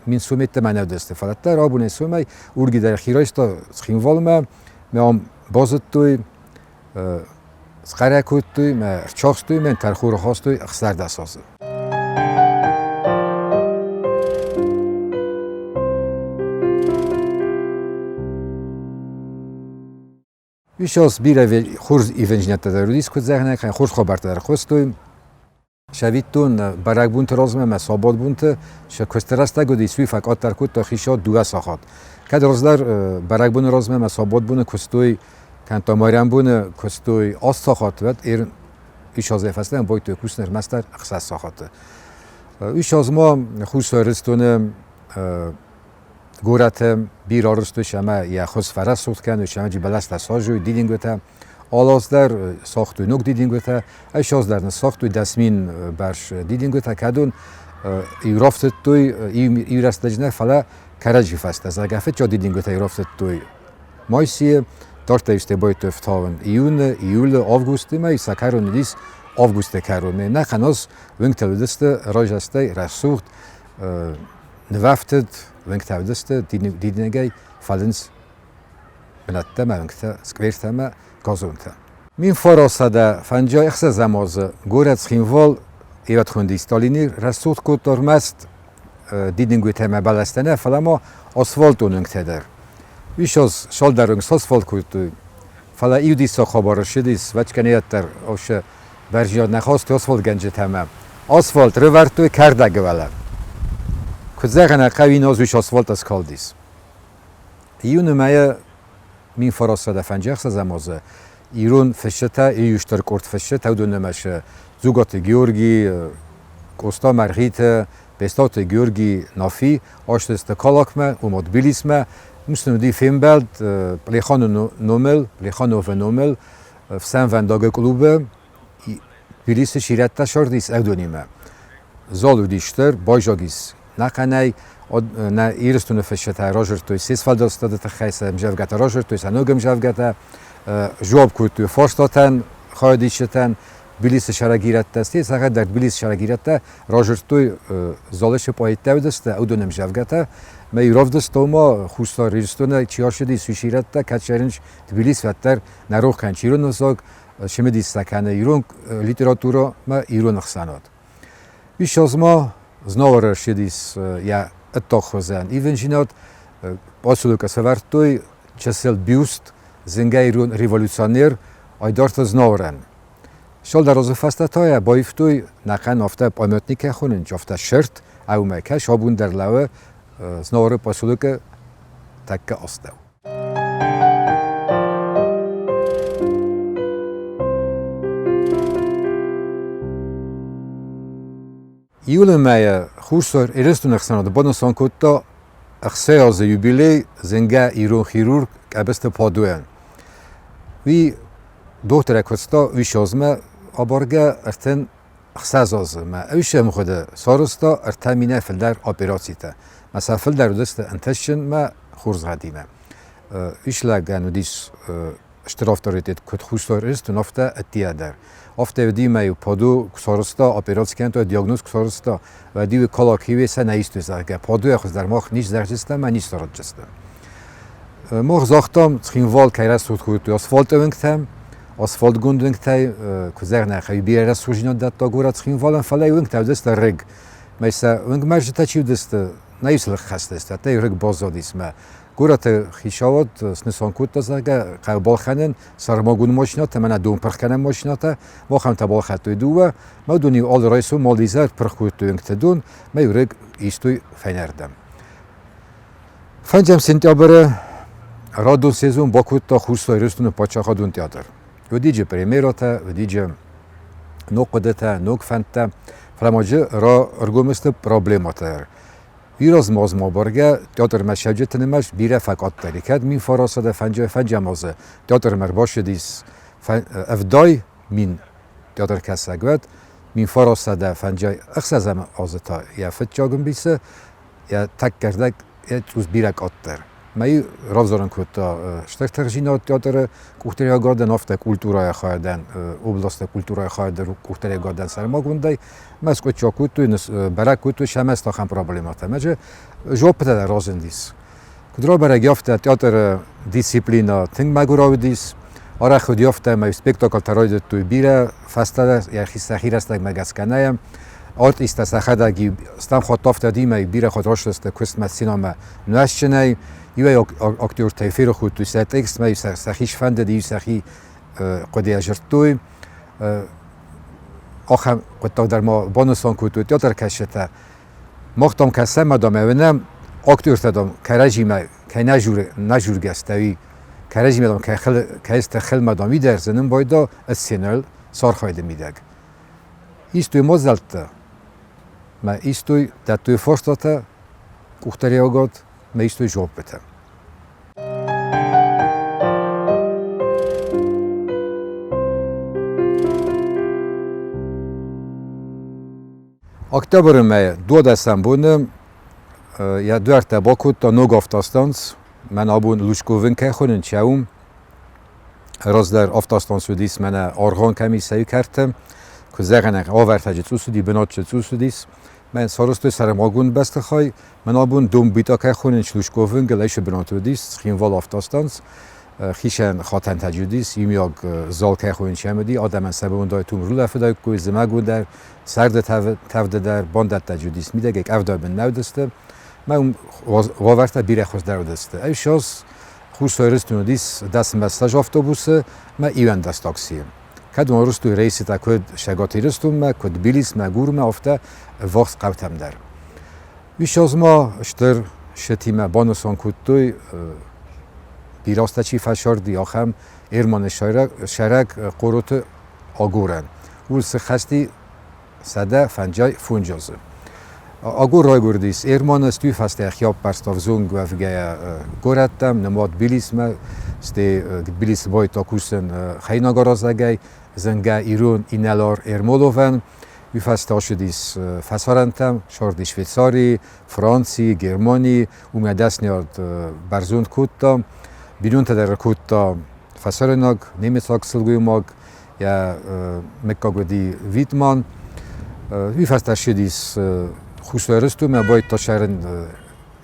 3000 сометтӕ мӕ нӕ уыдысты, фӕлӕ дӕр абонӕй сомӕй урги дӕр хи райста Цхинвалмӕ, мӕ ам базыдтой, схъӕрӕ кодтой мӕ рчахстой мӕ тӕрхон рахастой 16 азы. Уый бирӕ хорз ивӕндзинӕдтӕ дӕр уыдис, куыд зӕгъынӕй, хорз хабӕрттӕ дӕр хъуыстой. Сӕвиттон, бӕрӕгбонты размӕ ӕмӕ сабатбонты сӕ куысты рӕстӕг уыдис, уый фӕкъаддӕр кодта хицауад 2 сахат. Кӕд раздӕр бӕрӕгбоны размӕ ӕмӕ сабатбоны куыстой, кӕнӕ та майрӕмбоны куыстой 8 сахат, уӕд ис азӕй фӕстӕмӕ байдыдтой кусын ӕрмӕстдӕр 6 сахаты. Ис аз ма Хуссар Ирыстоны горӕты бирӕ арӕзтой ӕмӕ йӕ хуыз фӕрӕсугъд кӕной, ӕмӕ бӕлӕстӕ саразой, дидингуытӕ. Алы аз дӕр сагътой ног дидингуытӕ, ӕз аз дӕр ныссагътой 10 000 бӕрц дидингуытӕ, кӕдон иу рафтыдтой иу рӕстӕджы нӕ, фӕлӕ кӕрӕдзи фӕстӕ, зӕгъгӕ, фыццаг дидингуытӕ рафтыдтой майсийы, дарддӕр истӕй байдыдтой ӕфтауын июны, июлы, августы мӕй, сӕ кӕрон уыдис августы кӕронмӕ. Нӕхъӕн аз уынгтӕ уыдысты райзастӕй рӕсугъд, нывӕфтыд уынгтӕ уыдысты дидинӕгӕй фӕлынц бынӕттӕ ӕмӕ уынгтӕ, сквертӕ ӕмӕ газонтӕ. 1956 азы горӕт Цхинвал ирӕтхонди Сталини рӕсугъд кодта ӕрмӕст дидингуытӕ ӕмӕ бӕлӕстӕ нӕ, фӕлӕ ма асфальтон уынгтӕ дӕр. Уый цалдӕр уынг сасфальт кодтой, фӕлӕ иу диссаг хабар ссыдис, вӕчкӕнӕйӕддӕр ӕвсе бӕрзонд нӕ хастой асфальтгӕнджытӕмӕ. Асфальт рывӕрдтой кӕрдӕгы уӕлӕ. Куыд зӕгъӕн, хъӕуи ноз уый асфальт скалдис. Июны мӕйы 1956 азы ирон фысджытӕ, иу стыр къорд фысджытӕ, уыдон ӕмӕ сӕ Дзугаты Георги, Къоста Мӕргъиты, Бестауты Георги Нафи ацыдысты Калакмӕ, уым Тбилисмӕ. Уым сын уыди фембӕлд Плеханы номыл, Плехановы номыл ӕфсӕнвӕндагы клубы Тбилисы сирӕттӕ сӕрдис ӕрдонимӕ. Зал уыди стыр, байзагис нӕхъӕнӕй. Нӕ Ирыстоны фысджытӕ разырдтой се сфӕлдыстады тыххӕй, сӕ ӕмдзӕвгӕтӕ разырдтой, сӕ ног ӕмдзӕвгӕтӕ, жуапп кодтой фарстатӕн, хайадисджытӕн. Тбилисы сӕрӕг ирӕттӕ, стӕй сӕхӕдӕг Тбилисы сӕрӕг ирӕттӕ разырдтой залы цы поэттӕ уыдысты, уыдон ӕмдзӕвгӕтӕ. Мӕ равдыст ома Хуссар Ирыстонӕй чи ацыдис, уый ирӕттӕ, кӕд сӕрынч Тбилис уӕддӕр нӕ рох кӕнынц ирон ӕвзаг, цымыдис кӕны ирон литературӕмӕ, ирон ӕхсӕнад. Ис ма Знауыры ссыдис йӕ ӕддагхуызӕн ивындзинад, поселокы сӕвӕрдтой чысыл бюст зынгӕ ирон революционер Айдарты Знауырӕн. Цалдӕр азы фӕстӕ та йӕ баивтой нӕхъӕн афтӕ памятникӕ хонынц, афтӕ сырд, ӕумӕ кӕс абон дӕр лӕууы Знауыры поселокы тӕккӕ астӕу. Июлы мӕйы Хуссар Ирыстоны ӕхсӕнады банысан кодта 6 азы юбилей зынгӕ ирон хирург Къӕбысты Падуйӕн. Уый дохтырӕй куыста уый азмӕ абаргӕ 36 азы мӕ ӕвзӕм хуыды сарӕзта 3 минӕй фылдӕр операцитӕ. Мӕ сӕ фылдӕр уыдысты ӕнтыстджын мӕ хорзгъӕдимӕ. Ис лӕгӕн уыдис стыр авторитет куыд Хуссар Ирыстон, афтӕ ӕддейӕ дӕр. Афтӕ уыди мӕ-иу Паду куы сарӕзта, операци кӕнтой, диагноз куы сарӕзта, уӕд-иу Калакиуе сӕ нӕ истой, зӕгъгӕ, Падуйӕ хуыздӕр мах низ зӕгъдзыстӕм ӕмӕ низ сараздзыстӕм. Мах загътам, Цхинвал кӕй рӕсугъд кодтой асфальты уынгтӕм, асфальтгонд уынгтӕй, куы зӕгъ нӕ, бирӕ рӕсугъддзинад дӕтта горӕт Цхинвалӕн, фӕлӕ уынгтӕ уыдысты рыг. Мӕ сӕ уынгмӕрзджытӕ чи уыдысты, нӕ иу сыл хӕстысты, ӕддӕ рыг баззадис мӕ. Горӕты хицауад снысан кодта, зӕгъгӕ, хъӕуы балхӕнын сӕрмагонд машинӕтӕ, мӕнӕ донпырхгӕнӕн машинӕтӕ. Махӕн та балхӕдтой дыууӕ. Мӕ уыдон-иу алы райсом, алы изӕр пырх кодтой уынгты дон, мӕ-иу рыг истой фӕйнӕрдӕм. 5 сентябры радон сезон бакодта Хуссар Ирыстоны паддзахадон театр. Уыдиджы премьерӕтӕ, уыдиджы ног хъуыдытӕ, ног фӕндтӕ, фӕлӕ ма джы раргом сты проблемӕтӕ. Ирӕзмӕ бӕргӕ театрмӕ цӕуджыты нымӕц бирӕ фӕкъаддӕр и. Кӕд 1955 азы театрмӕ ӕрбацыдис 70 000 театркӕсӕг, уӕд 1956 азы та йӕ фыццаг ӕмбисы йӕ тӕккӕ рдӕг йӕ цъус бирӕ къаддӕр. Мӕ равзарын кодта стыр тыхджынад театры къухдариуӕгадӕн, афтӕ культурӕйы хайадӕн, областы культурӕйы хайады къухдариуӕгадӕн сӕрмагондӕй. Мӕ скъуыддзаг кодтой, бӕрӕг кодтой сӕмӕ ахӕм проблемӕтӕ. Мӕ жопытӕ дӕр разындис. Куыд рабӕрӕг, афтӕ театры дисциплинӕ тынг мӕгуырау уыдис. Арӕх уыди афтӕ, ӕмӕ спектаклтӕ райдыдтой бирӕ фӕстӕдӕр, сӕхи рӕстӕгмӕ гӕсгӕ нӕ. Артисттӕ сӕхӕдӕг стӕм хатт афтӕ димӕ бирӕ хатт рацыдысты куыстмӕ сценӕмӕ нуӕзтджынӕй. Иуӕй актертӕй ферох кодтой сӕ текстмӕ, сӕхи сфӕндыди, сӕхи хъуыдыйӕ дзырдтой. Ахӕм хъуыддаг дӕр ма банысан кодтой театркӕсджытӕ. Мах дам кӕсӕм, дам, ӕвӕнӕм актертӕ дам кӕрӕдзимӕ кӕй нӕ жургӕ сты, уый кӕрӕдзимӕ дам кӕй сты хылмӕ дам уый дӕр зынын байдыдта сценӕйыл сархайды мидӕг. Истой мадзӕлттӕ мӕ истой дӕттой фарстатӕ къухдариуӕгад мӕ истой жуаппытӕ. Октябры мӕйы дуадӕсӕм боны йӕ дуӕрттӕ бакодта ног автостанц. Мӕн абон Лужковын кӕй хонын чӕуым. Раздӕр автостанц уыдис мӕнӕ Аргъон кӕм ис, сӕ кӕрты. Куы зӕгъӕн, ӕвӕртӕджы цъус уыди, бынатджы цъус уыдис. Мӕн сарӕзтой сӕрмагонд бӕстыхай. Мӕн абон Домбитъа кӕй хонын Лужковын гыл бынат уыдис, Цхинвал автостанц. Хицӕн хатӕнтӕ уыдис, иумиаг зал кӕй хонын сӕм уыди, адӕмӕн сӕ бон дӕр тум рулӕфыдаиккой, зымӕгон дӕр, сӕрды тӕвды дӕр, бандӕттӕ уыдис мидӕгӕй, къӕвда бын нӕ уыдысты. Мӕ уым уавӕртӕ бирӕ хуыздӕр уыдысты. Ӕвшос Хуссар Ирыстон уыдис дӕсмӕ автобусы мӕ иуӕндӕс таксийы. Кӕд уын рыстой рейсытӕ куыд Цӕгат Ирыстонмӕ, куыд Тбилисмӕ, Гурмӕ, афтӕ ӕввахс хъӕутӕм дӕр. Уыйсӕз ма стыр сытимӕ банысан кодтой, бирӕтӕ чи фӕсырди, ахӕм Ерманы сӕйраг Хъороты агорӕн. Уый сыхӕсти 155 азы. Агор райгуырдис Ерманы, стуй фӕстӕ хиаппӕрста взонг уӕвгӕйӕ горӕттӕм, нымад Тбилисмӕ, стӕй Тбилисы байта кусын хӕйнагаразӕгӕй, зынгӕ ирон инӕлар Ермоловӕн. Уый фӕстӕ ацыдис фӕсарӕнтӕм, сарди Швейцарийы, Францийы, Германийы, уымӕ дӕсныйад бӕрзонд кодта. Бинонтӕ дӕр кодта фӕсарӕйнаг, немыцаг сылгоймаг, йӕ мыггаг уыди Витман. Уый фӕстӕ ссыдис Хуссар Ирыстонмӕ, байдта сӕрын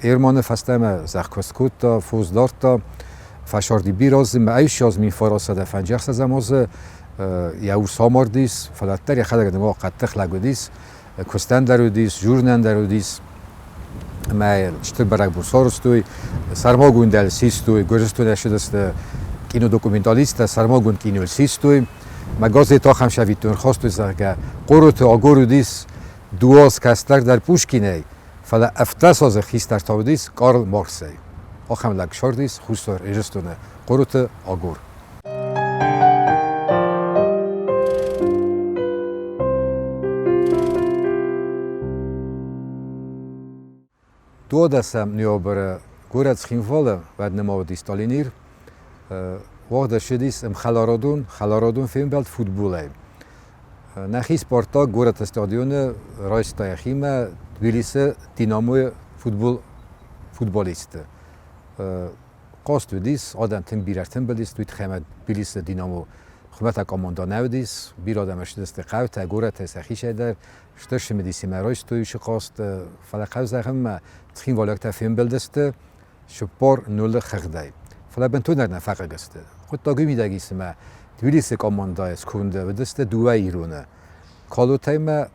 Ерманы фӕстӕмӕ зӕхкуыст кодта, фос дардта. Фӕсарди бирӕ азы, мӕ ӕссӕдз мин фарасӕдӕ фӕнджӕхсӕзӕм азы йӕ ус амардис, фӕлӕ дӕр йӕхӕдӕг нырма хъӕддых лӕг уыдис, куыстӕн дӕр уыдис, журнӕн дӕр уыдис. Ӕмӕ стыр бӕрӕгбон сарӕзтой, сӕрмагондӕй систой, Гуырдзыстонӕй ссыдысты кинодокументалисттӕ, сӕрмагонд кино систой. Мӕ газет ахӕм сӕвиттон ӕрхастой, зӕгъгӕ, Хъороты Агор уыдис дыууӕ кӕстӕр дӕр Пушкинӕй, фӕлӕ 17 азы хистӕр та уыдис Карл Марксӕй. Ахӕм лӕг сардис Хуссар Ирыстоны Хъороты Агор. Дуадӕсӕм ноябры горӕт Цхинвалы, уӕд нӕма уыди Сталинир, уагъд ӕрцыдис ӕмхӕларадон хӕларадон фембӕлд футболӕй. Нӕхи Спартак горӕты стадионы райста йӕхимӕ Тбилисы Динамойы футбол футболистты. Хъазт уыдис, адӕм тынг бирӕ ӕртымбылдис, уый тыххӕй ӕмӕ Тбилисы Динамо хуымӕтӕг командӕ нӕ уыдис, бирӕ адӕм ссыдысты хъӕутӕ, горӕтӕй сӕхицӕй дӕр, стыр цымыдисимӕ райстой уыцы хъазт, фӕлӕ хъӕу зӕгъынмӕ цхинвайлӕгтӕ фембӕлдысты 4-0 хыгъдӕй. Фӕлӕ бынтондӕр нӕ фӕхъыг сты. Хъуыддаг уый мидӕг ис, ӕмӕ Тбилисы командӕйы сконды уыдысты дыууӕ ироны. Калотӕй мӕ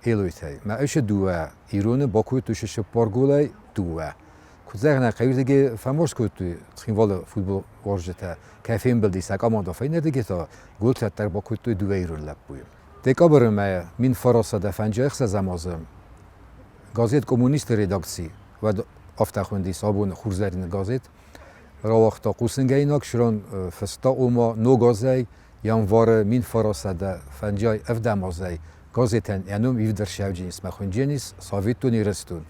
Элойтӕй. Мӕ уыцы дыууӕ ироны бакодтой цыппар голӕй дыууӕ. Куыд зӕгъын, хъӕуырдыгӕй фӕмост кодтой Цхинвалы футбол уарзджытӕ, кӕй фембӕлди сӕ командӕ фӕйнӕрдыгӕй та голтӕ дӕр бакодтой дыууӕ ирон лӕппуйы. Декабры мӕйы 1956 азы газет «Коммунисты» редакци, уӕд афтӕ хуындис абоны Хурзӕрины газет, рауагъта хъусынгӕнинаг, цыран фыста, ома ног азӕй, январы 1957 азӕй газетӕн йӕ ном ивд ӕрцӕудженисмӕ хуындженис Советон Ирыстон.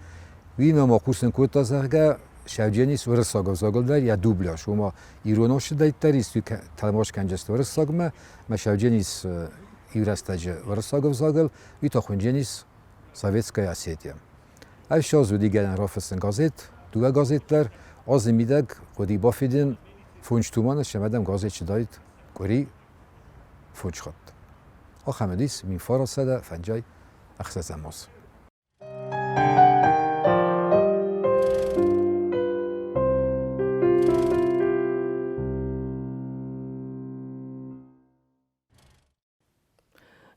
Уыимӕ ма хъусын кодта, зӕгъгӕ, Сӕудженис уырыссаг ӕвзагыл дӕр йӕ дубляж, ома ирон ӕфсӕддӕттӕ ис тӕлмац кӕнджысты уырыссагмӕ, ӕмӕ Сӕудженис иу рӕстӕджы уырыссаг ӕвзагыл, уый та хуындженис Советская Осетия. Ӕфсоз уыди гӕнӕн рафыссын газет, дыууӕ газет дӕр, азы мидӕг хъуыди бафидын фондз туманы, сӕмӕдӕм газет чыдаид къуыри фондз хатт. Ахӕм уыдис 1956 аз.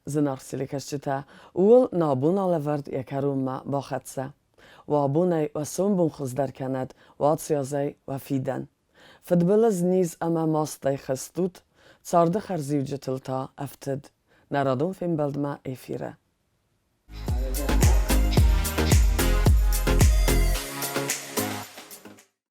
Зынаргъ телекӕсджытӕ, ууыл нӕ бон алӕвӕрд йӕ кӕронмӕ бахӕццӕ. Уӕ абонӕй уӕ сомбон хуыздӕр кӕнӕд, уӕ аци азӕй уӕ фидӕн. Фыдбылыз, низ ӕмӕ мастӕй хызт ут, царды хӕрзиуджытыл та ӕфтыд. Нӕ радон фембӕлдмӕ эфиры.